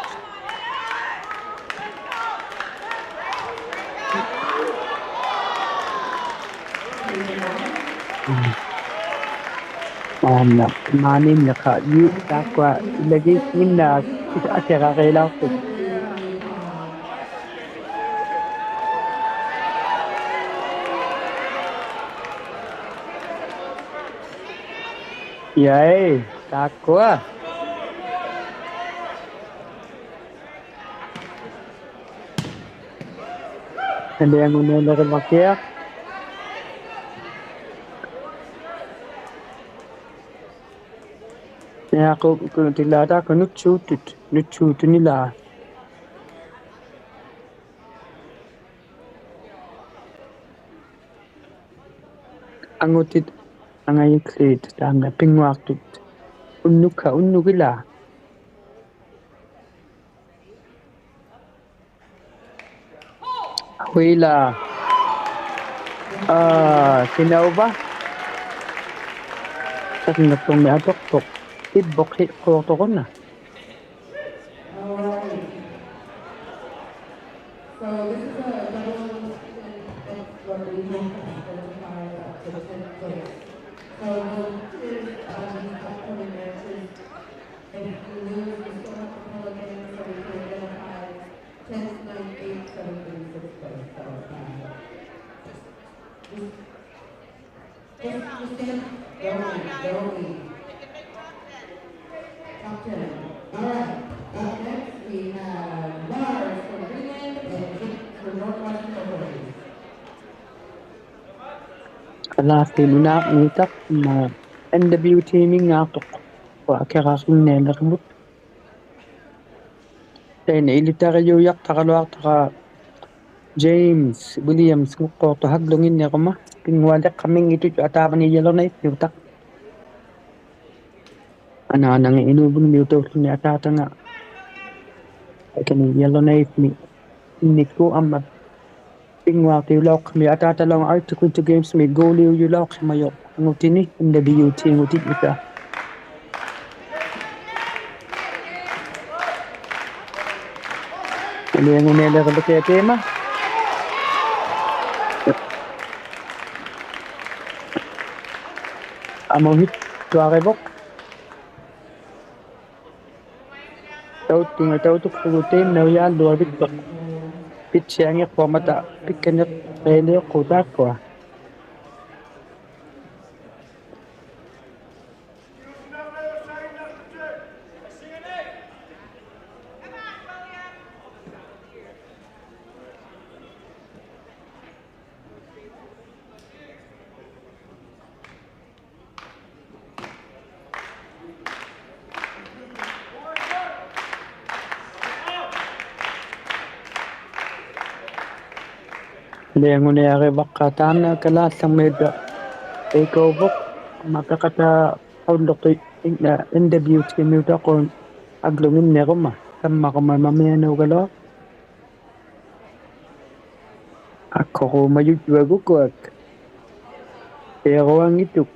Aamna, maaniinniqa, ju, taakkua ilaginnginnaat akirariilauqtut. Yay, taakkua. Iliangunnialirimakiaq. Niaqu-, ku-, tila taakkua nutsuutut, nutsuutunilaa. Angutit angajukliit taamna pinnguaqtut. Unnukka, unnugilaa. Huilaa. Aa, kinauva. Takingatummi atuqtuq. Ibbuq hiqquuqtuq una. So this is a double team where we have to identify up to ten players. So the team, uh, these upcoming matches, if we lose, we still have to play a game, so we can identify ten, nine, eight, seven, and six players. So, uh, just Captain. All right. Up next, we have Lars from Greenland and Jake from Northwestern Authorities. Lars-ip nunaaqniitaq, mm, N W T-minngaaqtuq. Uanga akiraqinnialirmut. Taanna ilitarijuujaqtaraluaqtara James Williams nguqquuqtuq aglunginniruma, pinngualiqaminngittut ataavani Yellowknife-miutaq. Anaananngit Inuuvingmiutaulluni ataatanga. Akani Yellowknife-mi innikku amma pinnguaqtijulauqhimmi ataatalaunga Arctic Winter Games-mi goal-ijulauqhimajuq angutini N W T-ngutinngutta. Iliangunnialirimakiaq taima. Amuhittuarivuq. Tautunga tautuklugu taimna ujaalluavittuq. Pitsiangiqpamata pikkaniqqialiuqquuq taakkua. Iliangunniarivakka taanna Kalaallit Nunaat taikuuvuq, amma peqataat qaulluqtut N W T-miutaqquun aglunginniruma, tammaruma mamianaugaluaq. Akkuruumajujjuagukuak. Piruanngittuk.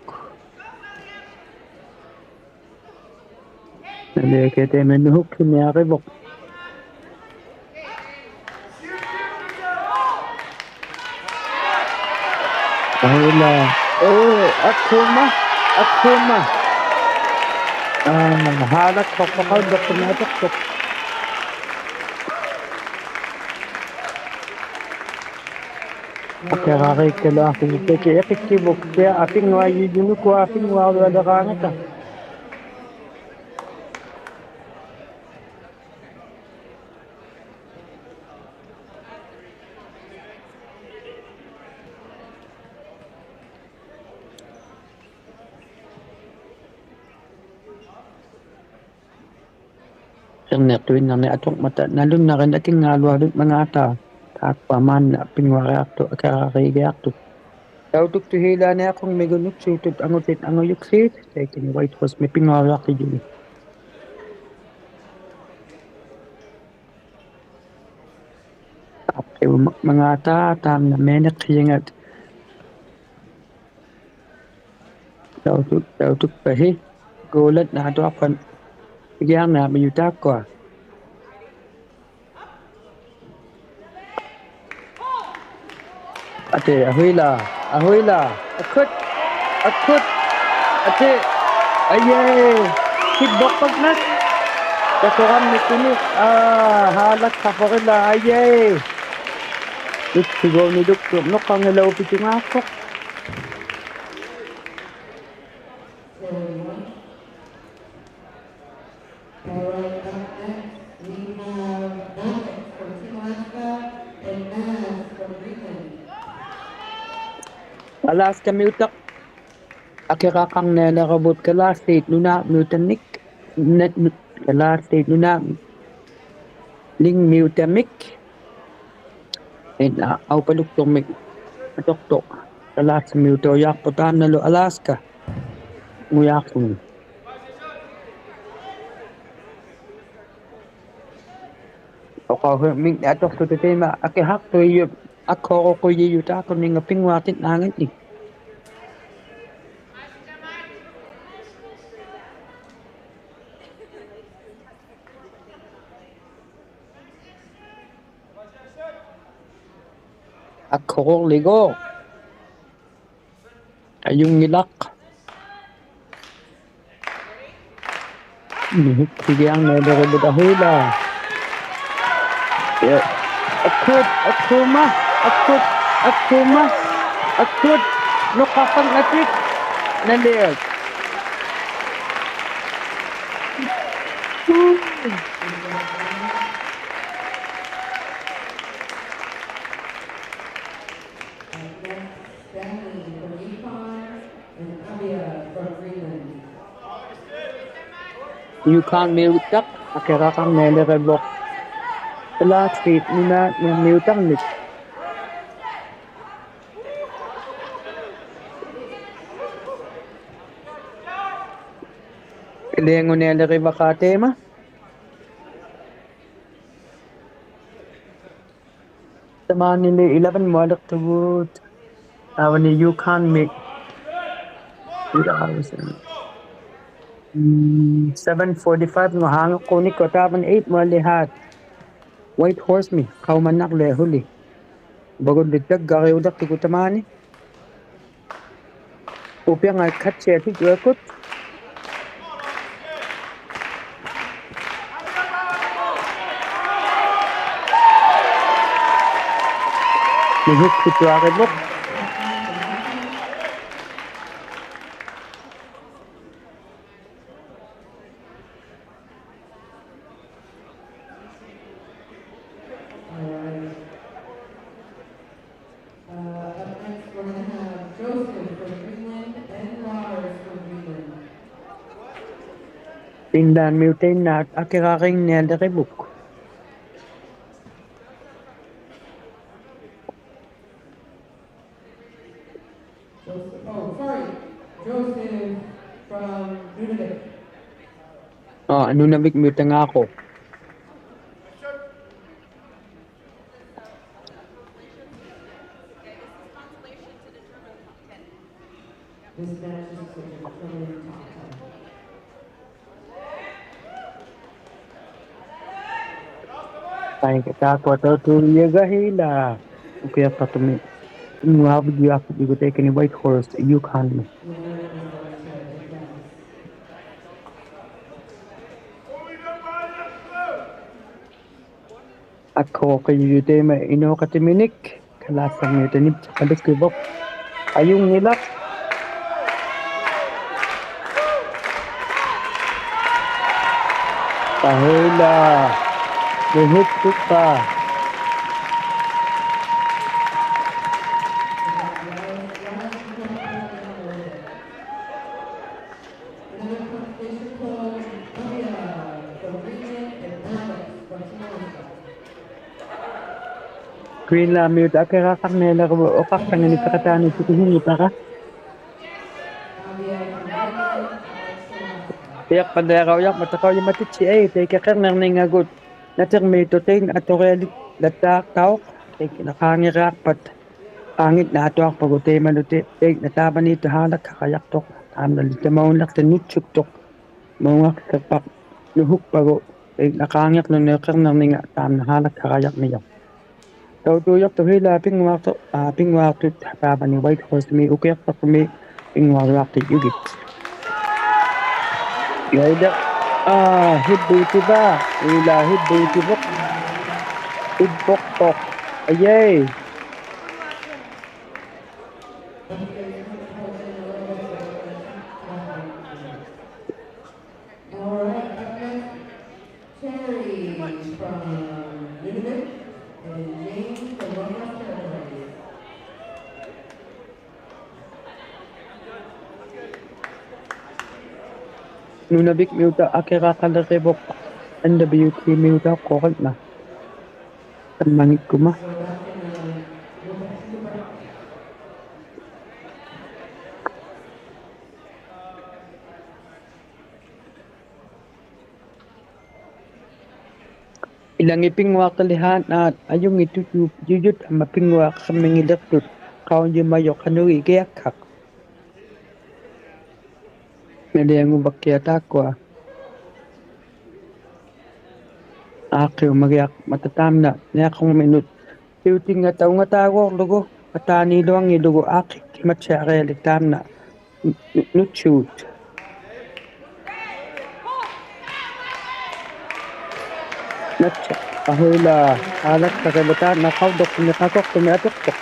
Naliakitaimannuhukłuniarivuq. Aila. Oo, akkuuma, akkuuma. Aa, haalakhuqpaqaulluktumiatuqtuq. Akirariikkaluaqtut tiki iqikkivuk, pia apinnguajujunukua apinnguarualiraangata. Qirniqtuinnarnik atuqmata nalunnarinnik akinngaaluaqhut mangaataa. Taakkua maanna pinnguariaqtuq akirariigiaqtuq. Tautuktuhiilaaniaqungmigut nutsuutut angutit angajukliit, taikani Whitehorse-mi pinnguariaqtijuni. Taakkua ma-, mangaataa taamna mianiqhiingat. Tautuk, tautukpahi. Guulat naatuaqpan. Igiarniarmijut taakkua. Ati, ahuilaa, ahuilaa. Akut, akut. Ati, ajai. Kibbuqpaknak. Takuramnikkuni. Aa, haalakhaparilaa, ajai. Utsiguuniluktuq nuqqanngilaupitungaaqquq. All right, up next, we have Alex from Team Alaska and Maz from Greenland. Alaskamiutaq akiraqarnialerivut Kalaallit Nunaanmiutamik, ne-, nu-, Kalaallit Nunaalingmiutamik. Ina aupalukturmik atuqtuq Kalaallimiutaujaaqpuq taamnalu Alaska-ngujaaqłuni. Uqauhimik atuqtut taima akihaqtuijut, akhuruqujijut taakkuninga pinnguaqtinnaanginni. Akhururliguuq. Ajunngilaq. Nuhukkigiarnialerivut Ahuila. Ja. Akkut, akkuma, akkut, akkuma, akkut. Nuqqaqpangnatik. Naliak. Stanley from Yukon and Abia from Greenland. Yukonmiutaq akiraqarnialerivuq Kalaallit Nunaanmiutamik. Iliangunialerivaqaaq taima. Tamaanili eleven-mualiqtugut. Taavani Yukon-mi. Mm, seven forty-five-nguhangaqqunikku taavani eight-mualihaat. Whitehorse-mi qaumannarliahuli. Bagulli taggariuliqtugut tamaani. Upiangaikkatsiat hijjuakut. Nuhukkituarivuq. All right. Uh, up next, we're gonna have Joseph from Greenland and Lars from Greenland. Finland-miutainnaat akiraqarnialerivuk. Joseph, oh, sorry. Joseph from Nunavik. Aa, Nunavik-miutangaaqqu. This match is for the Victoria top ten. Ai, taakkua tautuujagaak ilaa. Ukiaqtaqtumi. Nuavut juakut igu taikani Whitehorse, Yukon-mi. Akhuqijujut taima inuuqatiminik, Kalaallit Nunaanmiutamik, palukkivuq. Ajunngilaq. Ahuila. Nuhukkukpa. Greenland-miutaq akiraqarnialerivut uqaqtanganik piqataani tikihingitara. Piaqpaliaraujaqmata qaujimatitsiai taikani qirnirningagut. Natirmiitut taikani aturialilattaaqtauq taikani qaangiriaqpat. Qaangitnaatuaqpagut taimalutit taikani taavaniitut haalakharajaqtuq. Taamnalu tamaunniqtiq nutsuktuq. Maungaqhiqpaq nuhukpagu taikani qaangirluni qirnirninga taamna haalakharajaqmijaq. Tautuujaqtuq ilaa pinnguaqtuq, aa, pinnguaqtut taavani Whitehorse-mi ukiaqtaqtumi pinnguaruaqtijugit. Yaida, aa, hibbuitivaa, ilaa hibbuitivuq. Hibbuqtuq. Ajai. All right, up next, ᓄᓇᕕᒃᒥᐅᑕᖅ ᐊᑭᕋᖃᓕᕆᕗᖅ N W T-ᒥᐅᑕᖅ ᖃᐅᔨᒪ. ᑕᒪᙱᒃᑯᒪ. ᐃᓚᖏᑦ ᐱᙳᐊᖅᑕᓕᓵᓐᓈᑦ ᐊᔪᙱᑦᑐᑦ ᔪᔪᑦ ᐊᒻᒪ ᐱᙳᐊᖅᓴᒥᙱᓕᖅᑐᑦ ᖃᐅᔨᒪᔪᖅ ᖃᓄᕆᒋᐊᒃᓴᖅ. ᓇᓕᐊᖑᕙᒃᑭᐊᖅ ᑖᒃᑯᐊ. ᐋᖅᑭᐅᒪᒋᐊᖅ ᒪᑕ ᑖᒻᓇ ᓂᐊᖁᒻᒥᓄᑦ. ᑎᐅᑎᙵᑕᐅᖓᑖᒎᕐᓗᒍ, ᐊᑖᓃᓗᐊᙱᓗᒍ ᐋᖅᑭᒃᑭᒪᑦᓯᐊᕆᐊᓕᒃ ᑖᒻᓇ. ᓄ-, ᓄᑦᓲᑦ. ᓇᑦᓴ, ᐊᕼᐅᐃᓛ, ᐋᓚᒃᓴᕆᓪᓗ ᑖᓐᓇ ᖃᐅᓪᓗᖅᑐᒥ ᖃᑯᖅᑐᒥ ᐊᑐᖅᑐᖅ.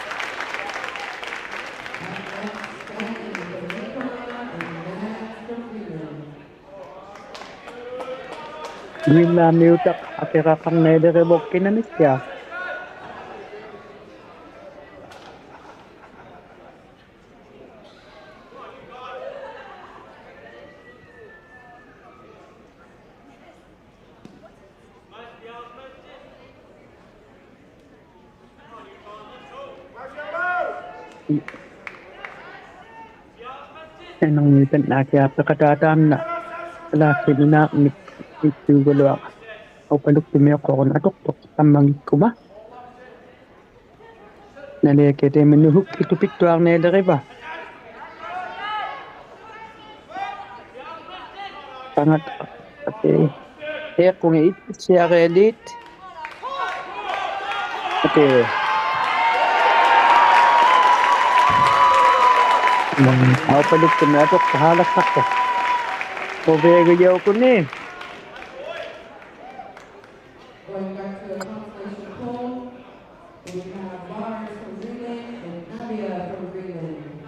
ᓄᐃᓛᒥᐅᑕᖅ ᐊᑭᕋᖃᕐᓂᓕᕆᕗᖅ ᑭᓇᒥᑦᓯᐊᖅ. ᐊᓄᙱᑉᐸᓐᓇᑭᐊᖅ ᐱᖃᑖ ᑖᒻᓇ. ᓛᒃᓯᓐᓇ ᓂᒃ ᓂᒃᑑᒐᓗᐊᖅ. ᐊᐅᐸᓗᒃᑐᒥᐅᖅᑯᕈᓐ ᐊᑐᖅᑐᖅ ᑕᒪᙱᒃᑯᒪ. ᓇᓕᐊᑭᐊᖅ ᑕᐃᒪ ᓄᓱᒃᑭᑦᑐᑦ ᐱᒃᑐᐊᕐᓂᓕᕆᕙ. ᐸᖓᑦ, okay. ᕼᐃᖅᑯᖏᑦ ᐃᑦᓯᐊᕆᐊᓖᑦ. Okay. ᐊᐅᐸᓗᒃᑐᒥ ᐊᑐᖅᑐᖅ ᓵᓚᒃᓴᖅᑐᖅ. ᖁᕕᐊᒋᔭᐅᒃᑯᓐᓂ. Going back to the consolation pole, we have Lars from Greenland and Navia from Greenland.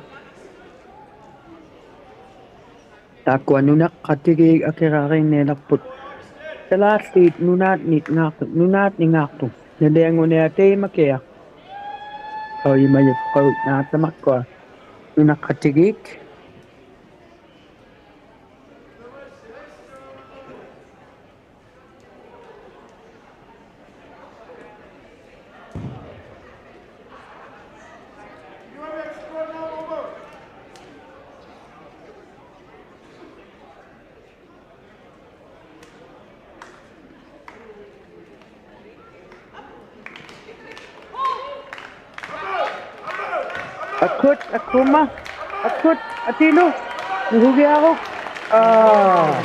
ᑖᒃᑯᐊ ᓄᓇᖅᑲᑎᒌᒃ ᐊᑭᕋᕆᓐᓂᓚᖅᐳᑦ. ᑲᓛᖦᖠᑦ ᓄᓈᓐᓂᙶᖅᑐᖅ, ᓄᓈᓐᓂᙶᖅᑐᖅ. ᓇᓕᐊᖑᓂᐊᖅ ᑕᐃᒪᑭᐊᖅ. ᖃᐅᔨᒪᔪᖅ ᖃᐅᔨᒪᔪᖅ ᑕᒪᒃᑯᐊ. ᓄᓇᖅᑲᑎᒌᒃ. ᐊᑯᑦ, ᐊᑯᒪ, ᐊᑯᑦ, ᐊᑏᓗ, ᓄᓱᒋᐊᕈᒃ. ᐋ.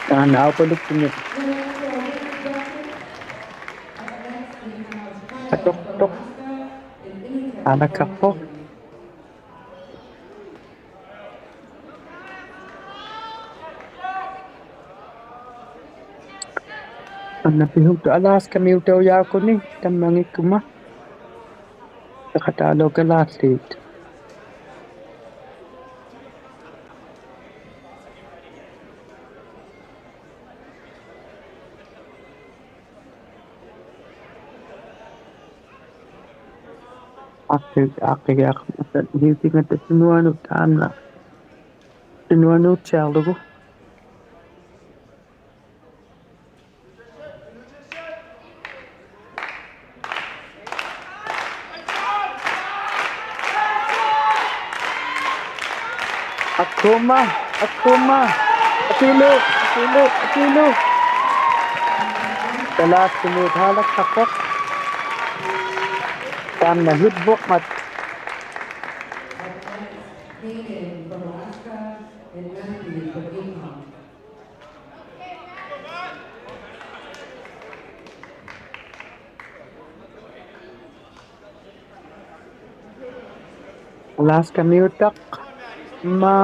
ᑖᓐᓇ ᐊᐅᐸᓗᒃᑐᒥ. ᐊᑐᖅᑐᖅ. ᐋᓚᒃᓴᖅᐳᖅ. ᐊᓐᓇ ᐱᓱᒃᑐᑦ Alaska-ᒥᐅᑕᐅᔮᒃᑯᓐᓂ, ᑕᒪᙱᒃᑯᒪ. ᐱᖃᑖᓗ ᑲᓛᖦᖠᑦ. ᐋᖅᑭ, ᐋᖅᑭᒋᐊᖅ, ᑎᐅᑎᙵᑕ ᑐᓄᐊᓄᑦ ᑖᒻᓇ. ᑐᓄᐊᓄᑦᑎᐊᕐᓗᒍ. ᐊᑯᒪ, ᐊᑯᒪ. ᐊᑏᓗ, ᐊᑏᓗ, ᐊᑏᓗ. ᑲᓛᖦᖠᑦ ᓵᓚᒃᓴᖅᐳᖅ. ᑖᒻᓇ ᕼᐃᕝᕗᖅ ᒪᑦ. Hayden from Alaska and Matthew from Yukon. Alaska-ᒥᐅᑕᖅ, ᒪ,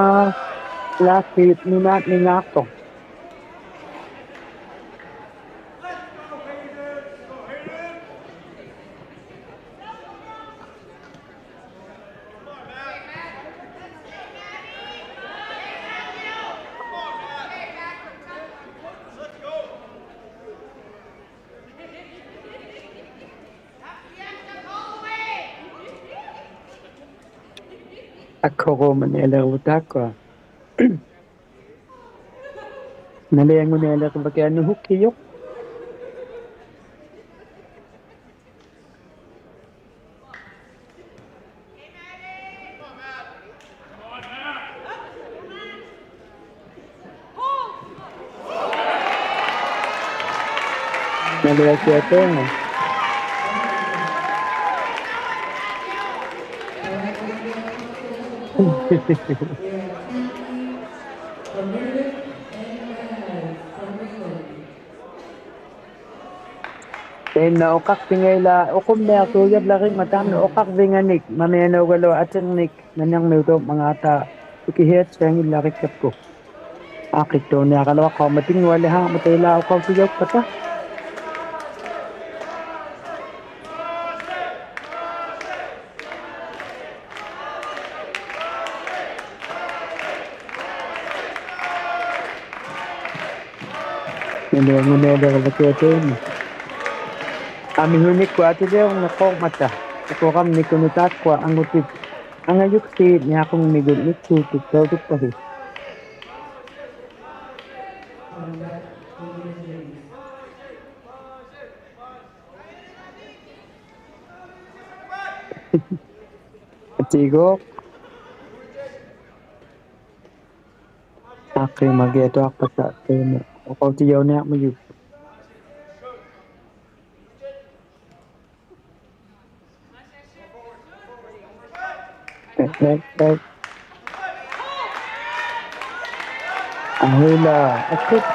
ᓛᒃᓰᑦ ᓄᓈᓐᓂᙶᖅᑐᖅ. ᐊᑯᕈᒪᓂᓕᕈᕕᑦ ᑖᒃᑯᐊ. Naliangunialiqpakiaq Nuhukkijuq. Naliakiaq Tuuma. Taanna uqaqvinga ilaa, uqummiaqtuujavlariqmat taanna uqaqvinganik, mamianaugaluaq atirnik, nanirmiutuumangaata, tukihiattianngillarikkakkut. Aaqqittuuniaraluaqaurmat pinngualihaaqmata ilaa uqautijaukpata. Naliangunialiqpakiaq Tuuma. Amihunikkut atiliurniqquuqmata. Ukuramnikkut nutaakkua angutit. Angajuksiit niaqungmigut nittuutuktautukpahi. Atigu. Aaqqimmagiatuaqpata Tuuma. Uqautijauniarmajut. Ei, ei, ei. Ahuila, akut.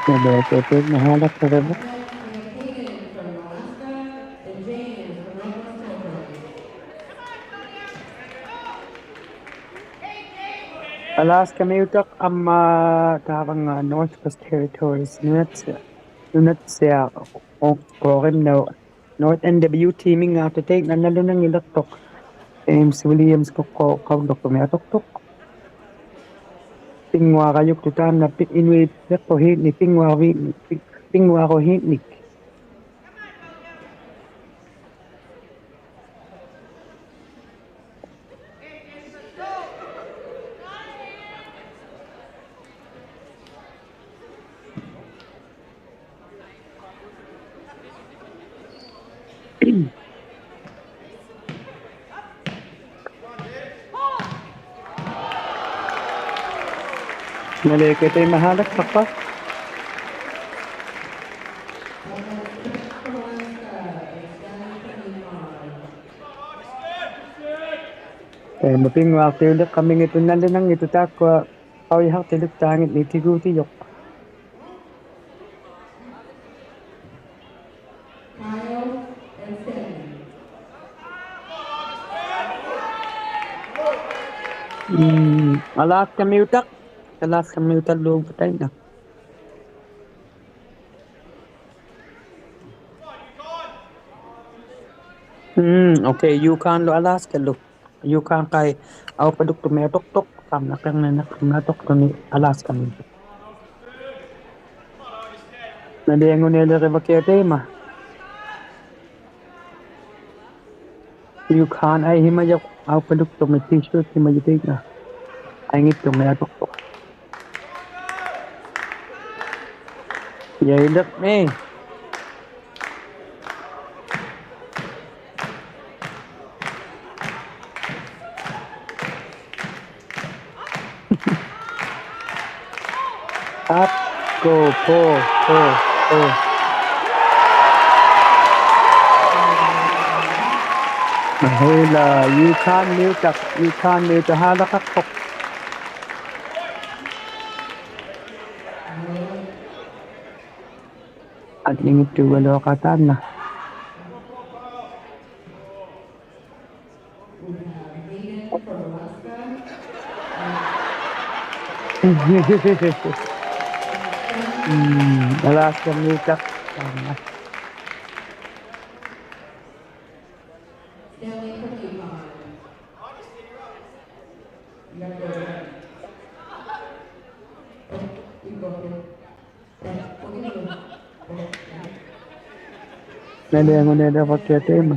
Naliakiaq Tuuma, haalaqtariva. Alaskamiutaq amma taavanga Northwest Territories, Nunatsia, Nunatsia, Qurimnau, North N W T-mingaaqtut taanna nalunanngiliqtuq. James Williams kuqqu qaulluqtumi atuqtuq. Pinnguarajuktuq taanna pi-, Inuit piqquhiitnik, pinnguarviitnik, pi-, pinnguaruhiitnik. Naliakiaq Tuuma, haalaqtaqpa. Taanna pinnguaqtiuliqaminngittuq nalunanngittuq taakkua qaujihaqtiluktaanngitnik tiguutijuq. Mm, Alaskamiutaq, Alaskamiutaq luuq taanna. Mm, okay, Yukon-lu Alaska-lu. Yukon-qai aupaluktumi atuqtuq, qamna qirniniqtumi atuqtuni Alaska-mi. Naliangunialiqpakiaq Tuuma. Yukon-ai himajuq aupaluktumi T-shirt himajuq taanna. Aingittumi atuqtuq. Yailiqmi. Up, go, pull, pull, pull. Ahuila, Yukon-miutaq, Yukon-miutaq haalaqaqtuq. Atningittuugaluaqaaq taanna. Mm, Alaska-miutaq taanna. Naliangunialiqpakiaq Tuuma.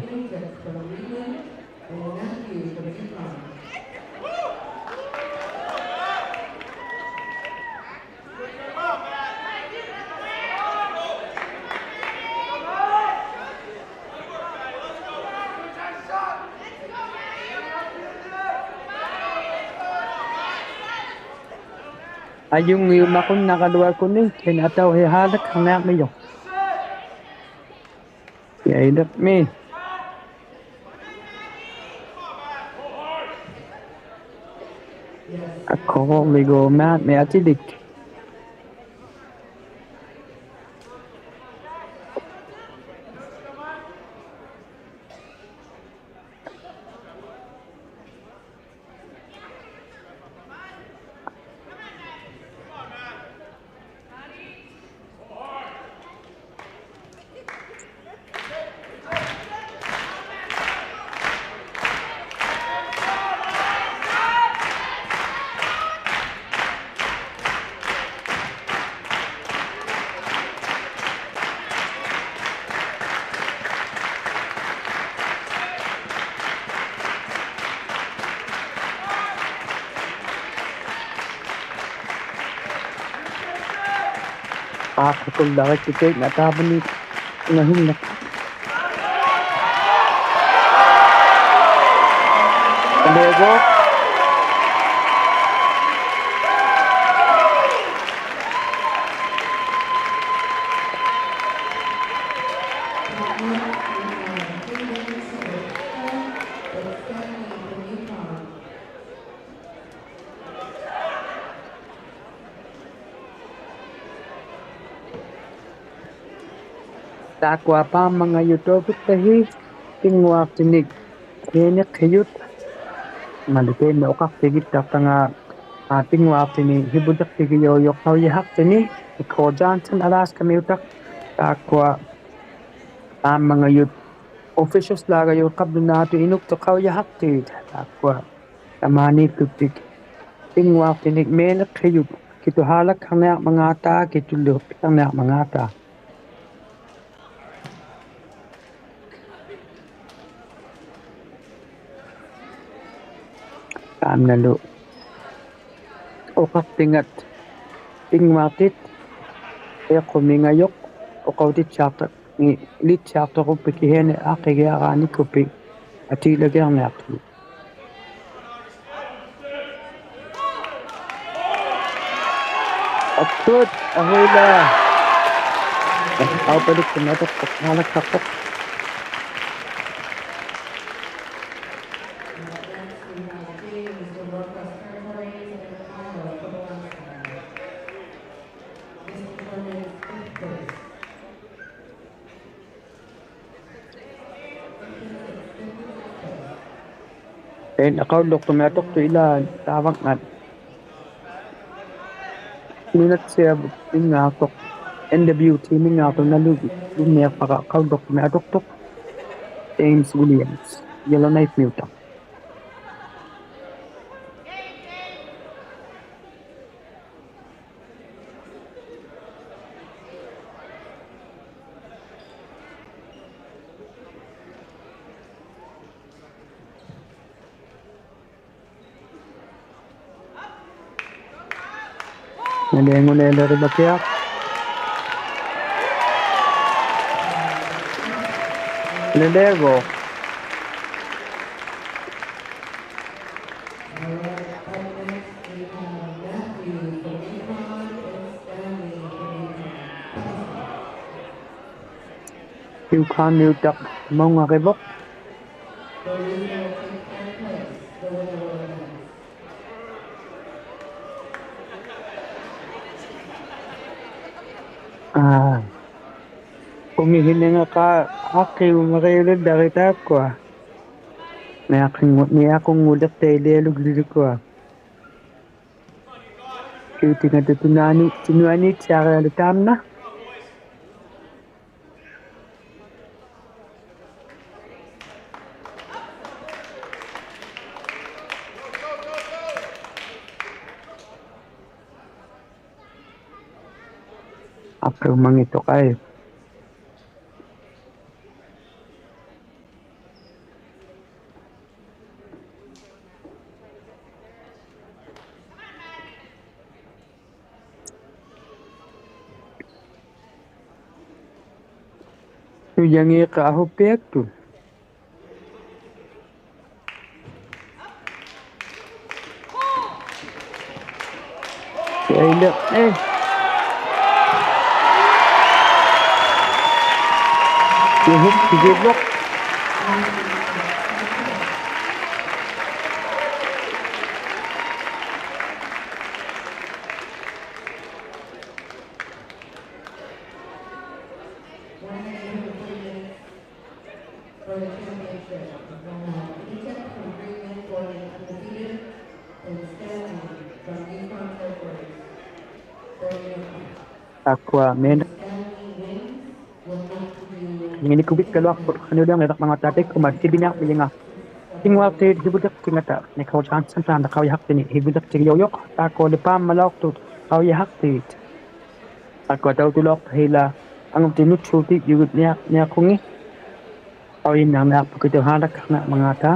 Ajunngiumaqunnarakluakuni, kina atauhihaalakhaniarmijuq. Yailirmi. Akururliguumaarmi atilik. Aappakullarikki taimna taavani nahinnak. Alevo. Taakkua paamangajut tupittahi, pinnguaqtinik miiniqhijut. Malu taimna uqaqtigitaqtanga, aa, pinnguaqtini hivuliqtigijuujuq qaujihaqtini, Nicole Johnson, Alaskamiutaq. Taakkua paamangajut officials-laagajut qablunaatut inuktuq qaujihaqtit. Taakkua tamaaniittuttik pinnguaqtinik miiniqhijut kituhaalakhaniarmangaata, kitulliqkhaniarmangaata. Taamnalu uqaqtingat pinnguaqtit, iqqumingajuq uqautittiaqtani, ilittiaqtuquppi kihini aqigiaraanikupi atiilagiarniaqtuni. Aput, ahuila. Aupalukkumiatuqtuq, maalakkaqtuq. Taimna qaulluqtumiatuqtuq ilaa taavangat. Nunatsiavut-minngaaqtuq, N W T-minngaaqtuq nalunngiqpara qaulluqtumiatuqtuq, James Williams, Yellowknife-miutaq. Naliangulialirivakiaq. Lelevo. Yukon-miutaq maungarivuq. Aa. Qumihininnga qa-, aqiumariulillari taakkua. Niaqingu-, niaqunguliqtailialugligukua. Kiutinga tunuani, tunuaniittiariali taamna. Aqiumangituq ai. Nujangiiqa ahuppiaktut. Ei, ei. Juhu, juhu. ᑖᒃᑯᐊ ᒥᓇ. ᓂᖏᓐᓂᒃᑯᑦ ᐱᒃᑲᓗᐊᖅᐳᑦ ᖃᓄᐃᓕᐅᕐᓂᖅ ᒪᖔᑕ ᑕᐃᒃᑯᒪ ᑎᐱᓂᐊᕐᒥᓕᖓ. ᐱᙳᐊᖅᑏᑦ ᓯᕗᓪᓕᖅᑎᖓᑕ, ᓂᖃᐅᔾᔭᖅ ᓵᓐᑕ ᖃᐅᔨᓴᖅᑎᓂ ᓯᕗᓪᓕᖅᑎᒋᔪᖅ, ᑖᒃᑯᐊᓕ ᐸᒻᒪᓚᐅᖅᑐᑦ ᖃᐅᔨᓴᖅᑏᑦ. ᑖᒃᑯᐊ ᑕᐅᑐᓚᐅᖅᑕ ᓯᓚ, ᐊᖑᑎᑦ ᓄᑦᓱᑎᔾᔪᒍᑦ ᓂᐊ-, ᓂᐊᖁᖏ. ᖃᐅᔨᓐᓇᕐᓂᐊᖅᐳᖅ ᑭᑐ ᓵᓚᒃᓴᕐᓂᕐᒪᖔᑕ.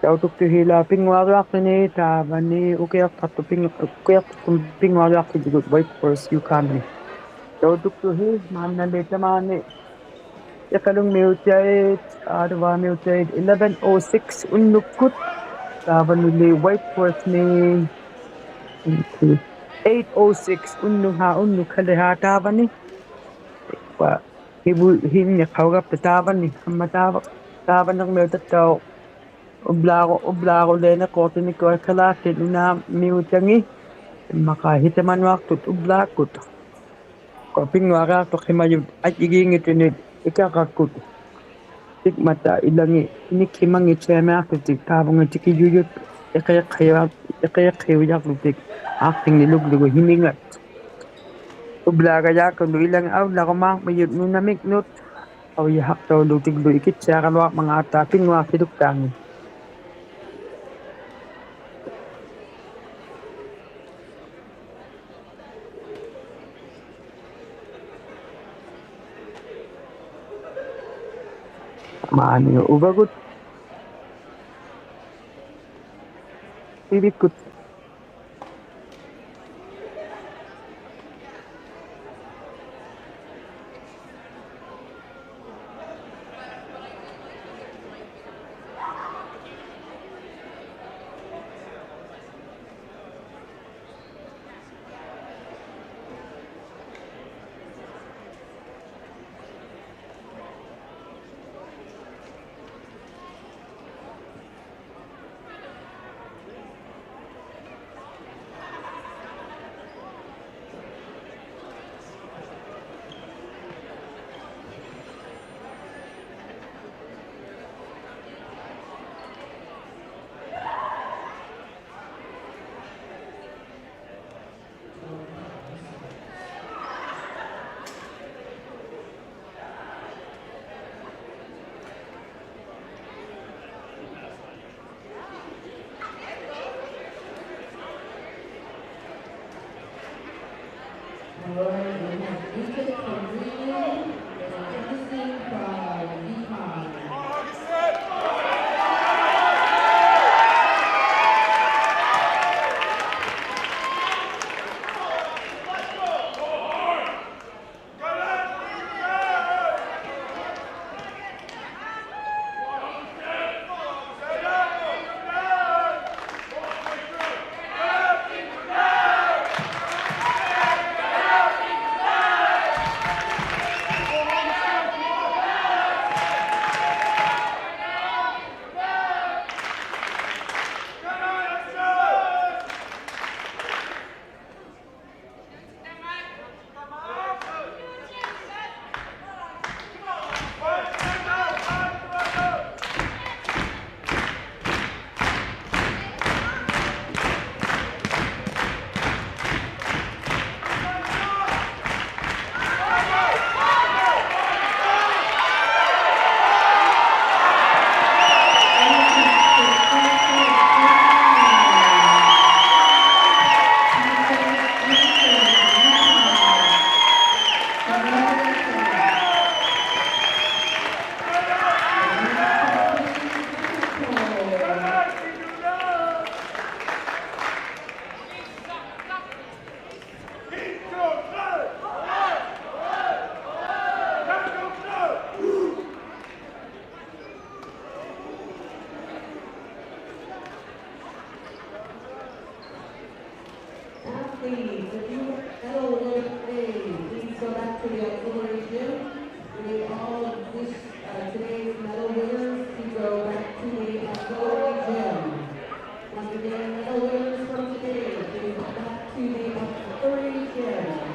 ᑕᐅᑐᒃᑐᓯᓚ ᐱᙳᐊᕈᐊᖅᑐᓂ ᑖᕙᓂ ᐅᑭᐊᖅᑕᖅᑐᑦ ᐱᙳ-, ᐅᑭᐊᖅᑕᖅᑐᑦ ᐱᙳᐊᕈᐊᖅᑐᑦ ᐃᔪᒍᑦ Wake Forest Yukon-ᒥ. ᑕᐅᑐᒃᑐᓯ ᒫᓐᓇᓕ ᑕᒫᓂ ᐃᖃᓗᖕᒥᐅᑕᐃᑦ, ᐋᑐᕚᒥᐅᑕᐃᑦ eleven oh six ᐅᓐᓄᒃᑯᑦ. ᑖᕙᓂᓕ Wake Forest-ᒥ eight oh six ᐅᓐᓄᓴ, ᐅᓐᓄᒃᓴᓕᓴ ᑖᕙᓂ. ᓯᕗ-, ᓯᕗᓪᓕᖅᑎᒋᔪᖅ ᑖᕙᓂ, ᐊᒻᒪ ᑖᕙ-, ᑖᕙᓂᕐᒥᐅᑕᑦᑕᐅᖅ ᐅᑉᓛᒍ-, ᐅᑉᓛᒍᓕ ᓂᖁᑎᓂᒃᑯᑦ ᑲᓛᖅᑎᑦ ᐅᓇᒥᐅᑕᖏᑦ. ᐊᒻᒪᖄ ᓯᑕᒪᓄᐊᖅᑐᑦ ᐅᑉᓛᒃᑯᑦ. ᖁᐊ ᐱᙳᐊᕆᐊᖅᑐᖅᓯᒪᔪᑦ ᐊᔾᔨᒌᙱᑦᑐᓂᒃ ᐃᑲᕋᒃᑯᑦ. ᑎᖕᒪᑕ ᐃᓚᖏᑦ ᓂᒃᓯᒪᙱᑦᓯᐊᒥᐊᖅᑐᑎᒃ ᑖᕗᖓ ᑎᑭᔪᔪᑦ ᐃᕿᖅᓯᐅᔭ-, ᐃᕿᖅᓯᐅᔭᕐᓗᑎᒃ ᐋᖅᑎᖕᓂᓗᒡᓗᒍ ᓯᒥᖓᑦ. ᐅᑉᓛᒐᔭᒃᑯᓗ ᐃᓚᖏᑦ ᐊᐅᓪᓚᕈᒫᕐᒥᔪᑦ ᓄᓇᒥᖕᓄᑦ. ᖃᐅᔨᓴᖅᑕᐅᓗᑎᒡᓗ ᐃᑭᑦᓯᐊᕋᓗᐊᕐᒪᖔᑕ ᐱᙳᐊᖅᑎᓗᒃᑖᖏᑦ. ᒫᓂ ᐅᕙᒍᑦ. ᐱᕕᒃᑯᑦ. Auxiliary gym. We need all of this, uh, today's medal winners to go back to the auxiliary gym. Once again, medal winners from today, please go back to the auxiliary gym.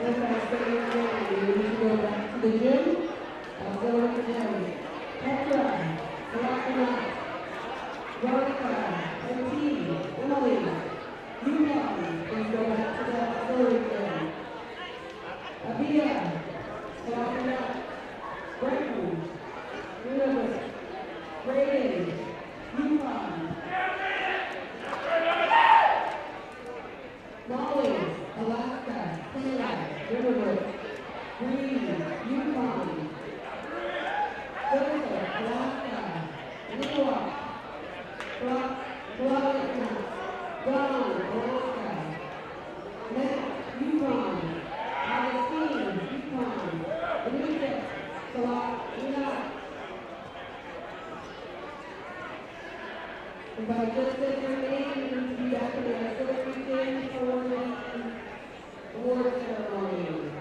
If I say your name, you need to go back to the gym. Auxiliary gym. Petra, Kalakana, Veronica, Petit, Emily, Yukon, please go back to the auxiliary gym. Abia, Kalakana, Brenton, Nunavut, Brayden, Yukon. Molly, Alaska, Canada, Nunavut, Bree, Yukon, Joseph, Alaska, Niwa, Gla-, Gladys, John, Alaska, Matt, Yukon, Augustine, Yukon, Benita, Sala-, Ina, If I just said your name, you need to be back in the auxiliary gym for the award ceremony.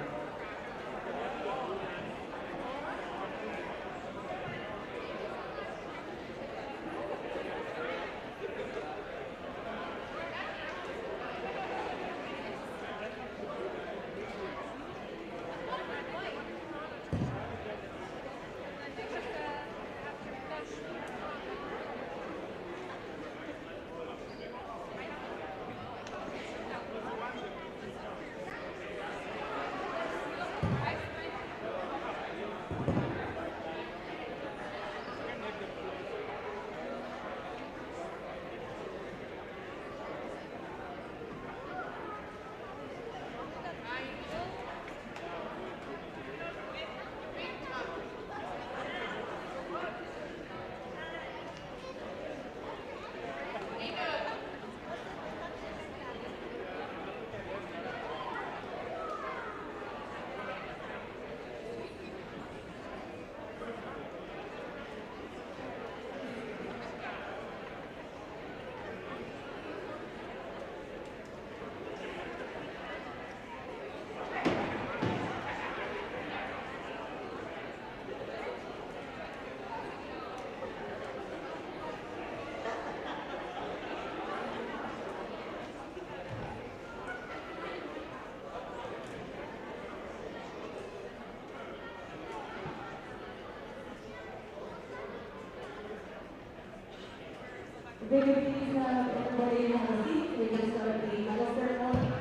May we please have everybody have a seat? We can start the medal ceremony.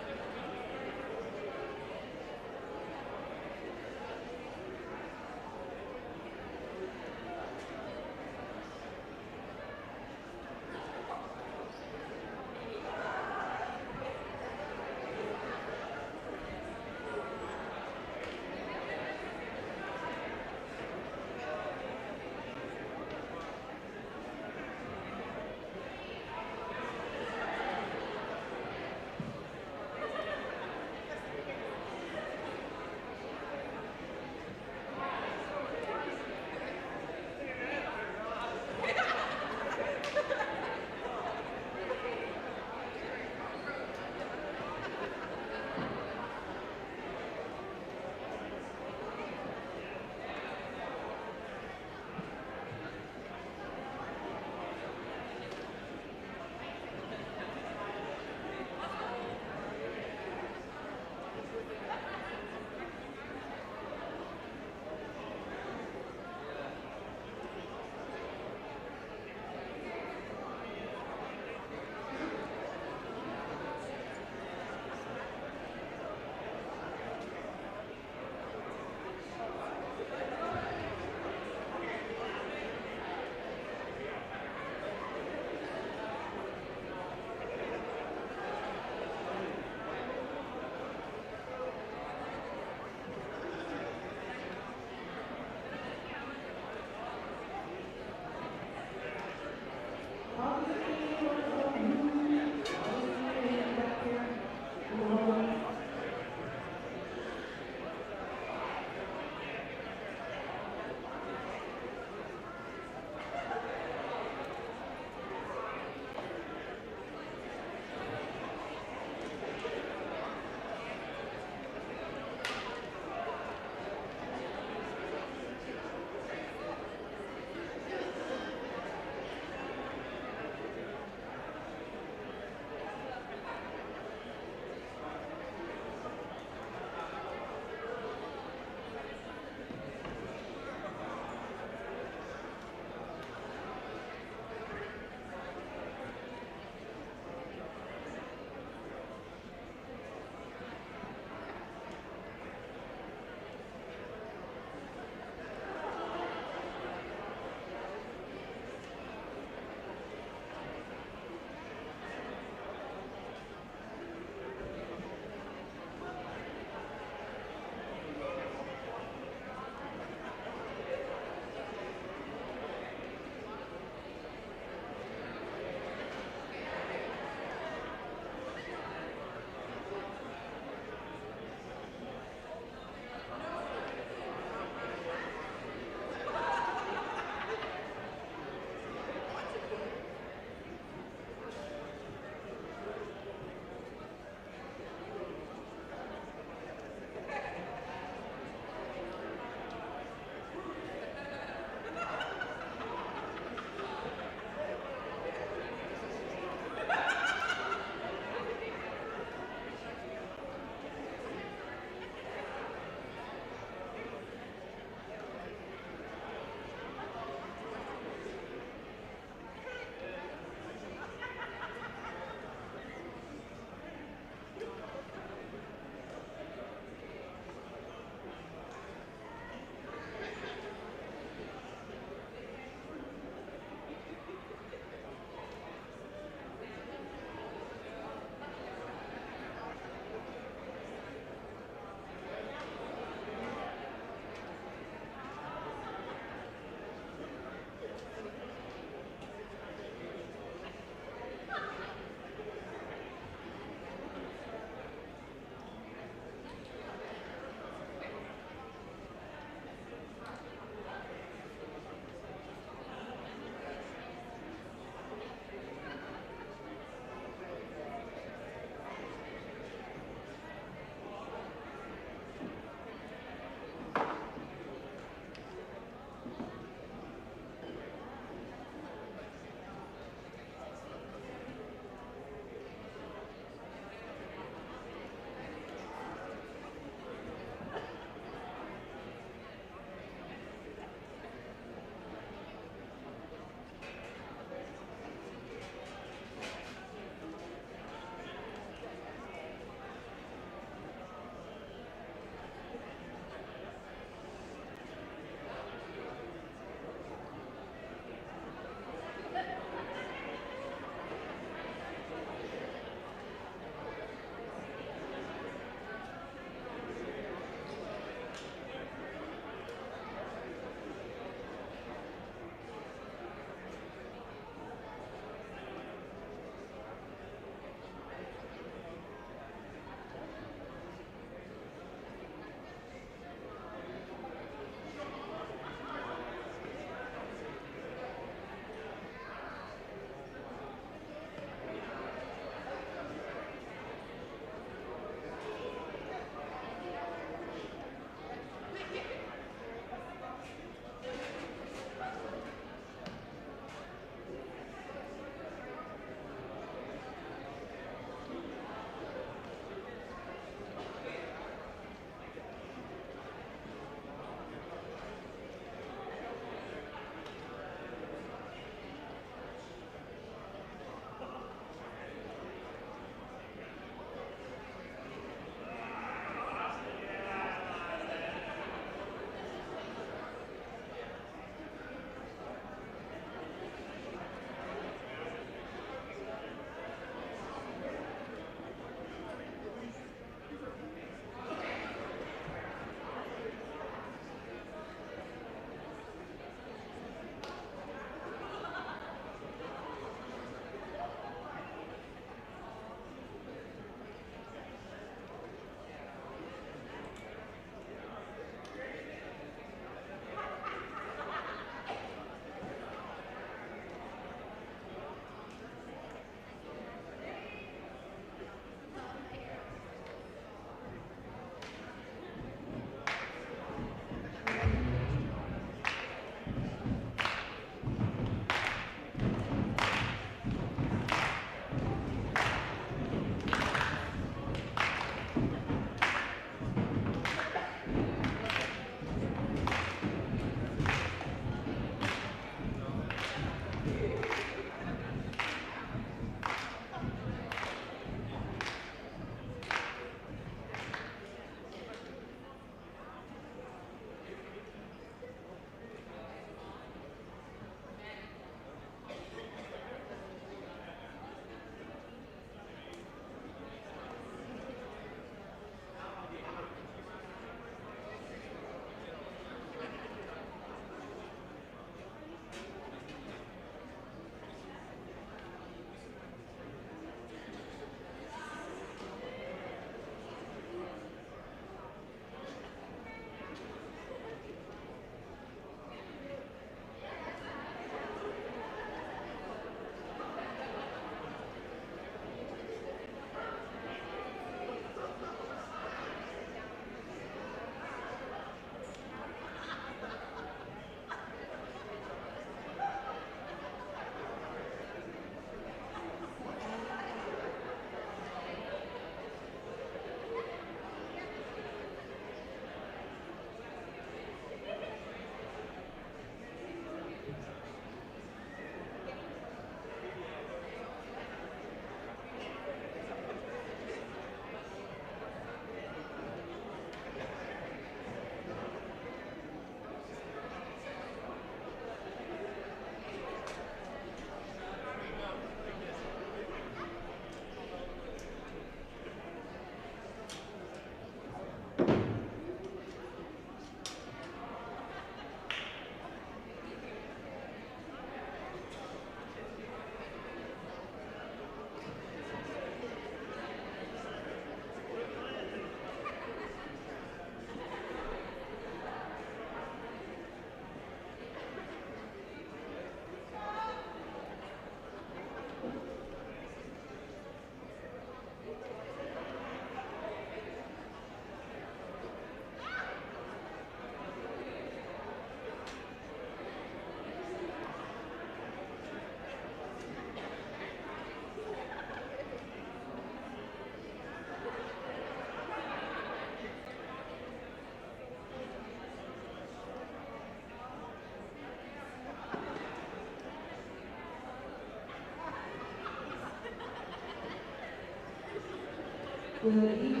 Will it be on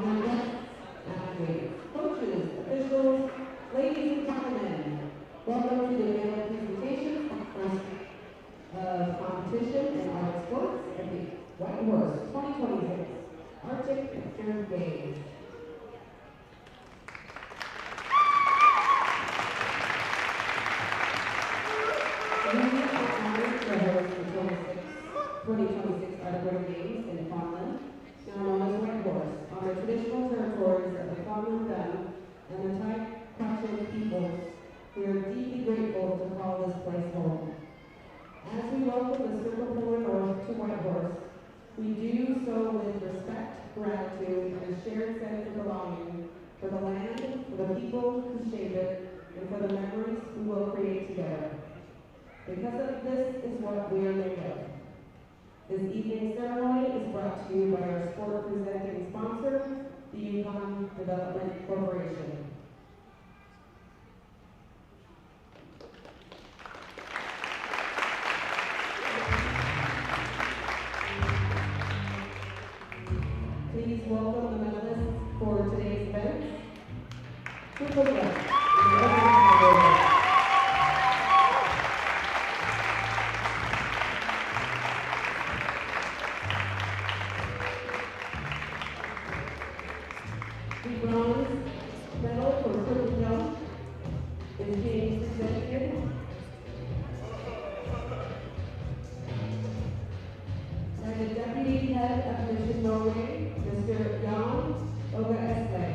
the left and wait. Coaches, officials, ladies and gentlemen, welcome to the medal presentation for, uh, competition in Arctic sports at the Whitehorse twenty twenty-six Arctic Winter Games. We are honored to host the twenty-six, twenty twenty-six Arctic Winter Games in Fonlayn, now known as Whitehorse, on the traditional territories of the Fonlayn Band and the Tayac K'uch'in peoples. We are deeply grateful to call this place home. As we welcome the Circumpolar North to Whitehorse, we do so with respect, gratitude, and a shared sense of belonging for the land, for the people who shape it, and for the memories we will create together. Because of this is what we are made of. This evening's ceremony is brought to you by our sport presenting sponsor, the Yukon Development Corporation. Please welcome the medalists for today's event. Good luck. The bronze medal for triple jump is being presented by the Deputy Head of Mission Norway, Mister Jan Oga Esle.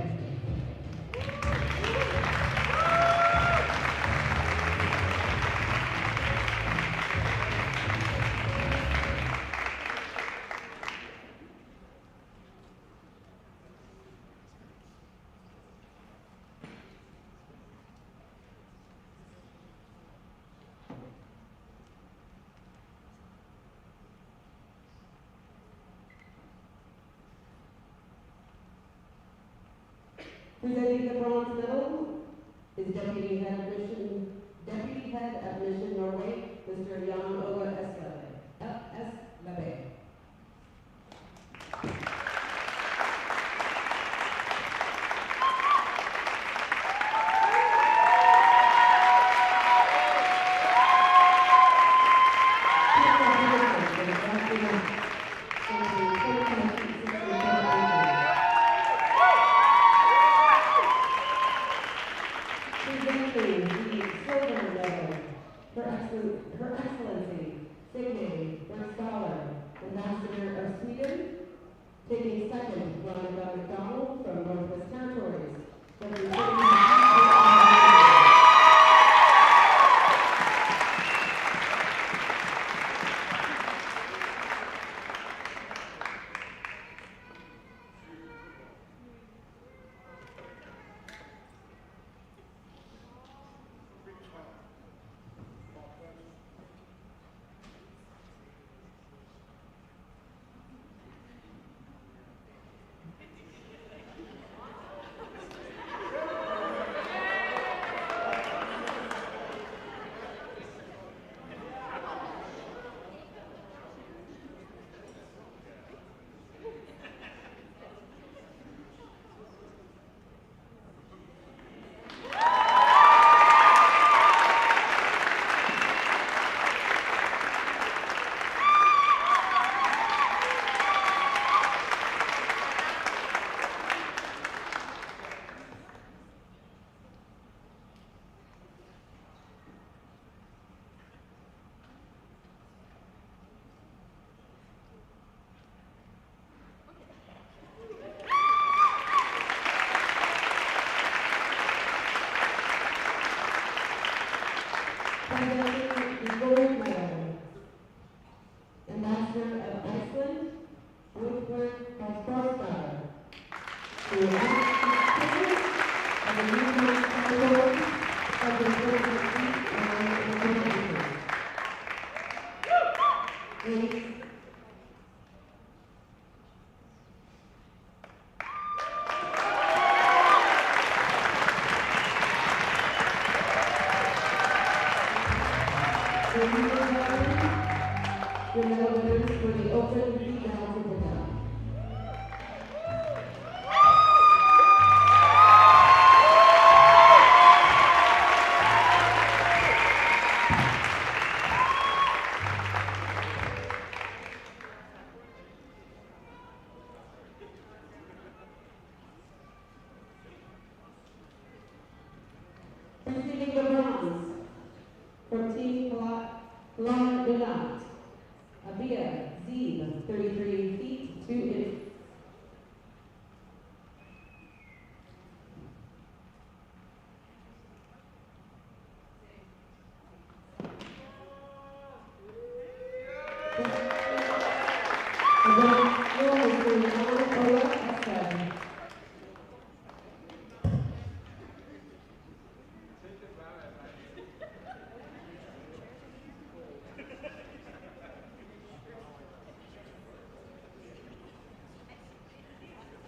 Presenting the bronze medal is Deputy Head of Mission, Deputy Head of Mission Norway, Mister Jan Ola Eslabe. Eslabe. Presenting the silver medal for excel-, Her Excellency Signy Bergstahler, Ambassador of Sweden, taking second, Veronica McDonald from Northwest Territories, representing Presenting the gold medal, Ambassador of Iceland, Guðbjörg Halldórsdóttir, to act as President of the Newfoundland Territory of the Northern Sea and Northern Atlantic. Ladies, Ladies and gentlemen, your medal winners for the open female triple jump. Nicola Donat, Abia Zeeb, thirty-three feet, two inches.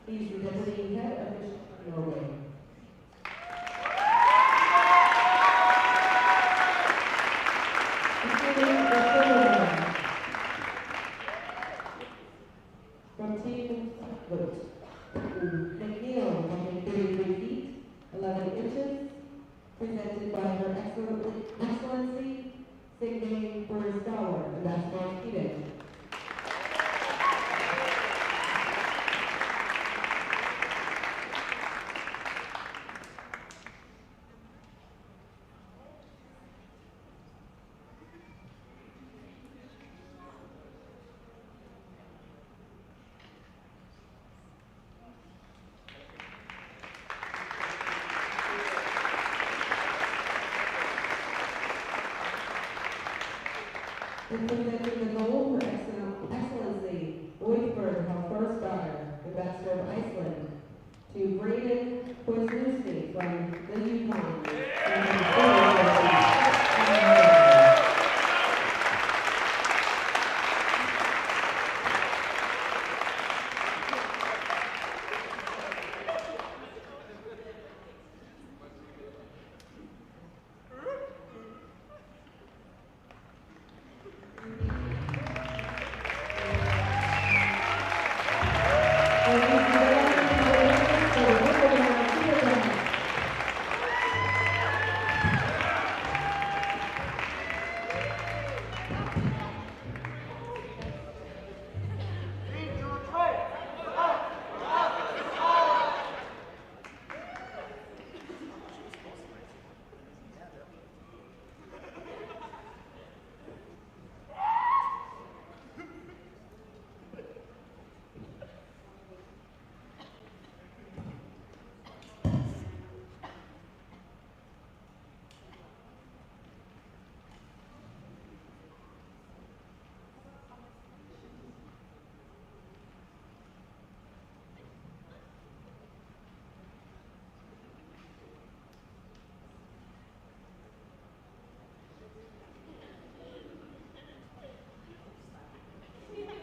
He's the deputy head of the Norway. From Team Vote, McNeil, one hundred thirty-three feet, eleven inches, presented by Her Excellen-, Excellency Singay Boris Dawar, Ambassador of Sweden. Representing the gold for excellence, Excellency Oyfjörð Halldórsdóttir, Ambassador of Iceland, to Brayden Koizlusny from the Yukon.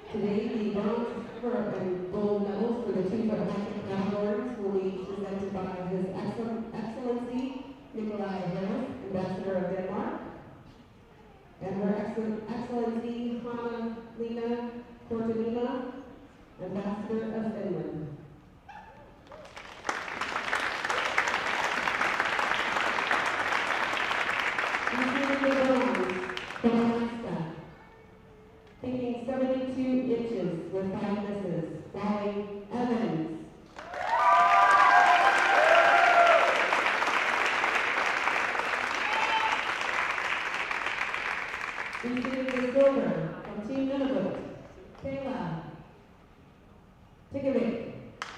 Today, the bronze, silver, and gold medals for the two-foot high kick categories will be presented by His Excel-, Excellency Nikolai Harris, Ambassador of Denmark, and Her Excel-, Excellency Hanna-Lena Korteniemi, Ambassador of Finland. Receiving the bronze from Alaska, kicking seventy-two inches with five misses, Wally Evans. Receiving the silver from Team Nunavut, Kayla Tigovic,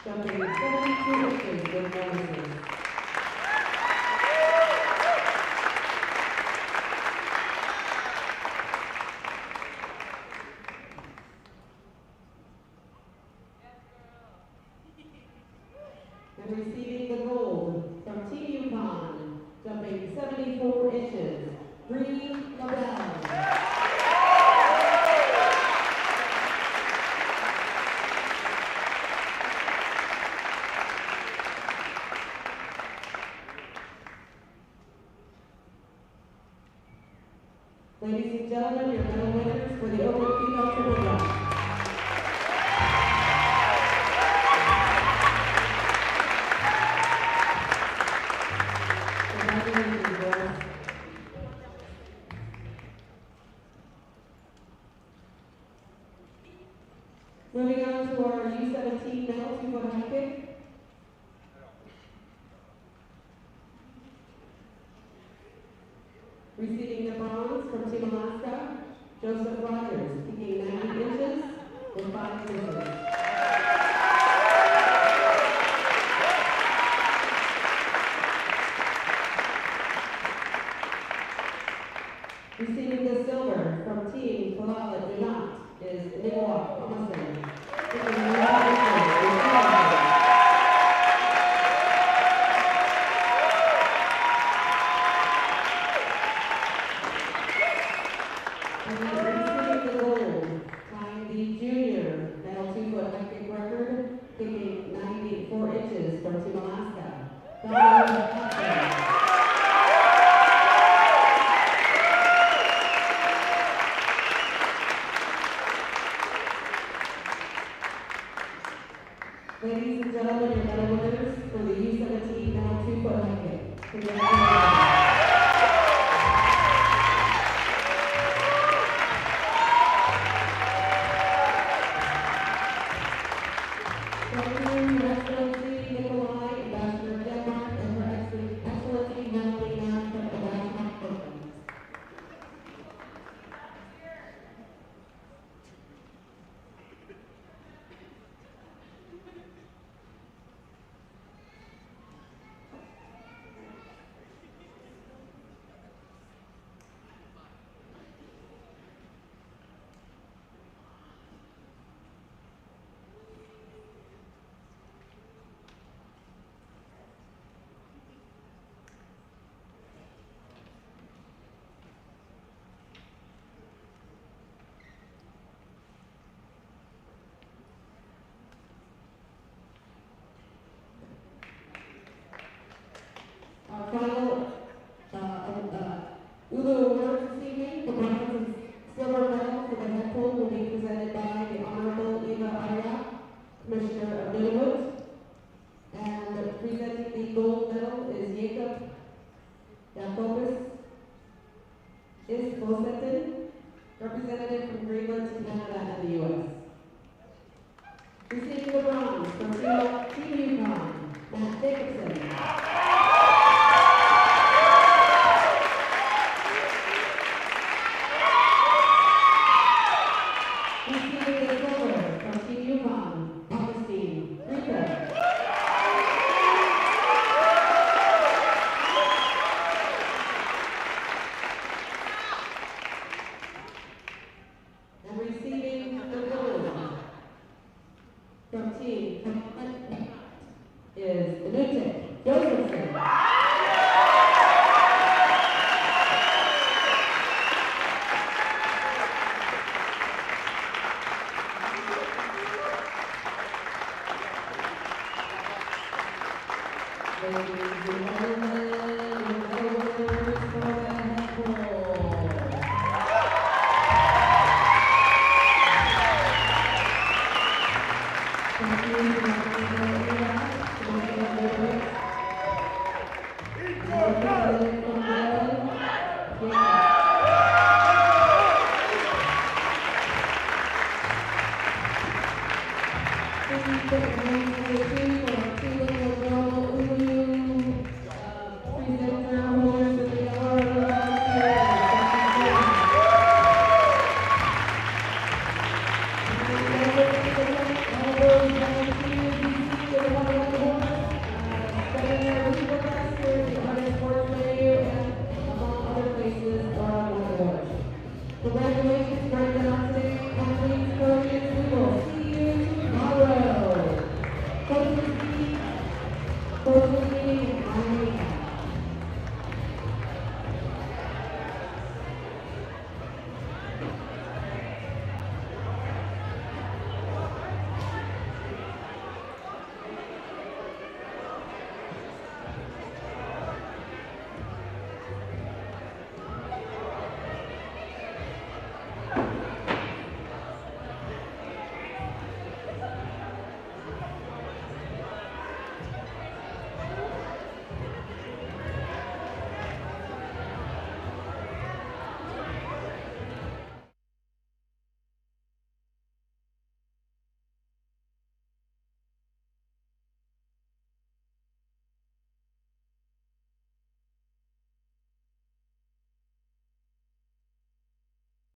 jumping seventy-two inches with no misses. And receiving the gold from Team Yukon, jumping seventy-four inches, Bree LaBelle. Ladies and gentlemen, your medal winners for the open female triple jump. Congratulations, girls. Moving on to our U seventeen male two-foot high kick. Receiving the bronze from Joseph Rogers, kicking ninety inches with five inches. Receiving the silver from Team Palala Dunat is Nicoa Thomason. And receiving the gold, tying the junior male two-foot high kick record, kicking ninety-four inches from Team Alaska. Ladies and gentlemen, your medal winners for the U seventeen male two-foot high kick. Congratulations. Thank you, Your Excellency Nikolai, Ambassador of Denmark, and Her Excel-, Excellency Melanie Nam from Ambassador of Philippines. Our final, uh, uh, Ulu Award this evening, the bronze and silver medal for the head pull will be presented by the Honorable Eva Arya, Commissioner of Nunavut. And presenting the gold medal is Jacob Jacobus Isbosetten, representative from Greenland to Canada and the U S. Receiving the bronze from Team, Team Yukon, Matt Jacobson. Receiving the silver from Team Yukon, Augustine Rita. And receiving the gold from Team is Lutek Josephson. Ladies and gentlemen, your medal winners for the head pull. Thank you to Doctor Eva, Commissioner Davis. Congratulations, Brenda, today, athletes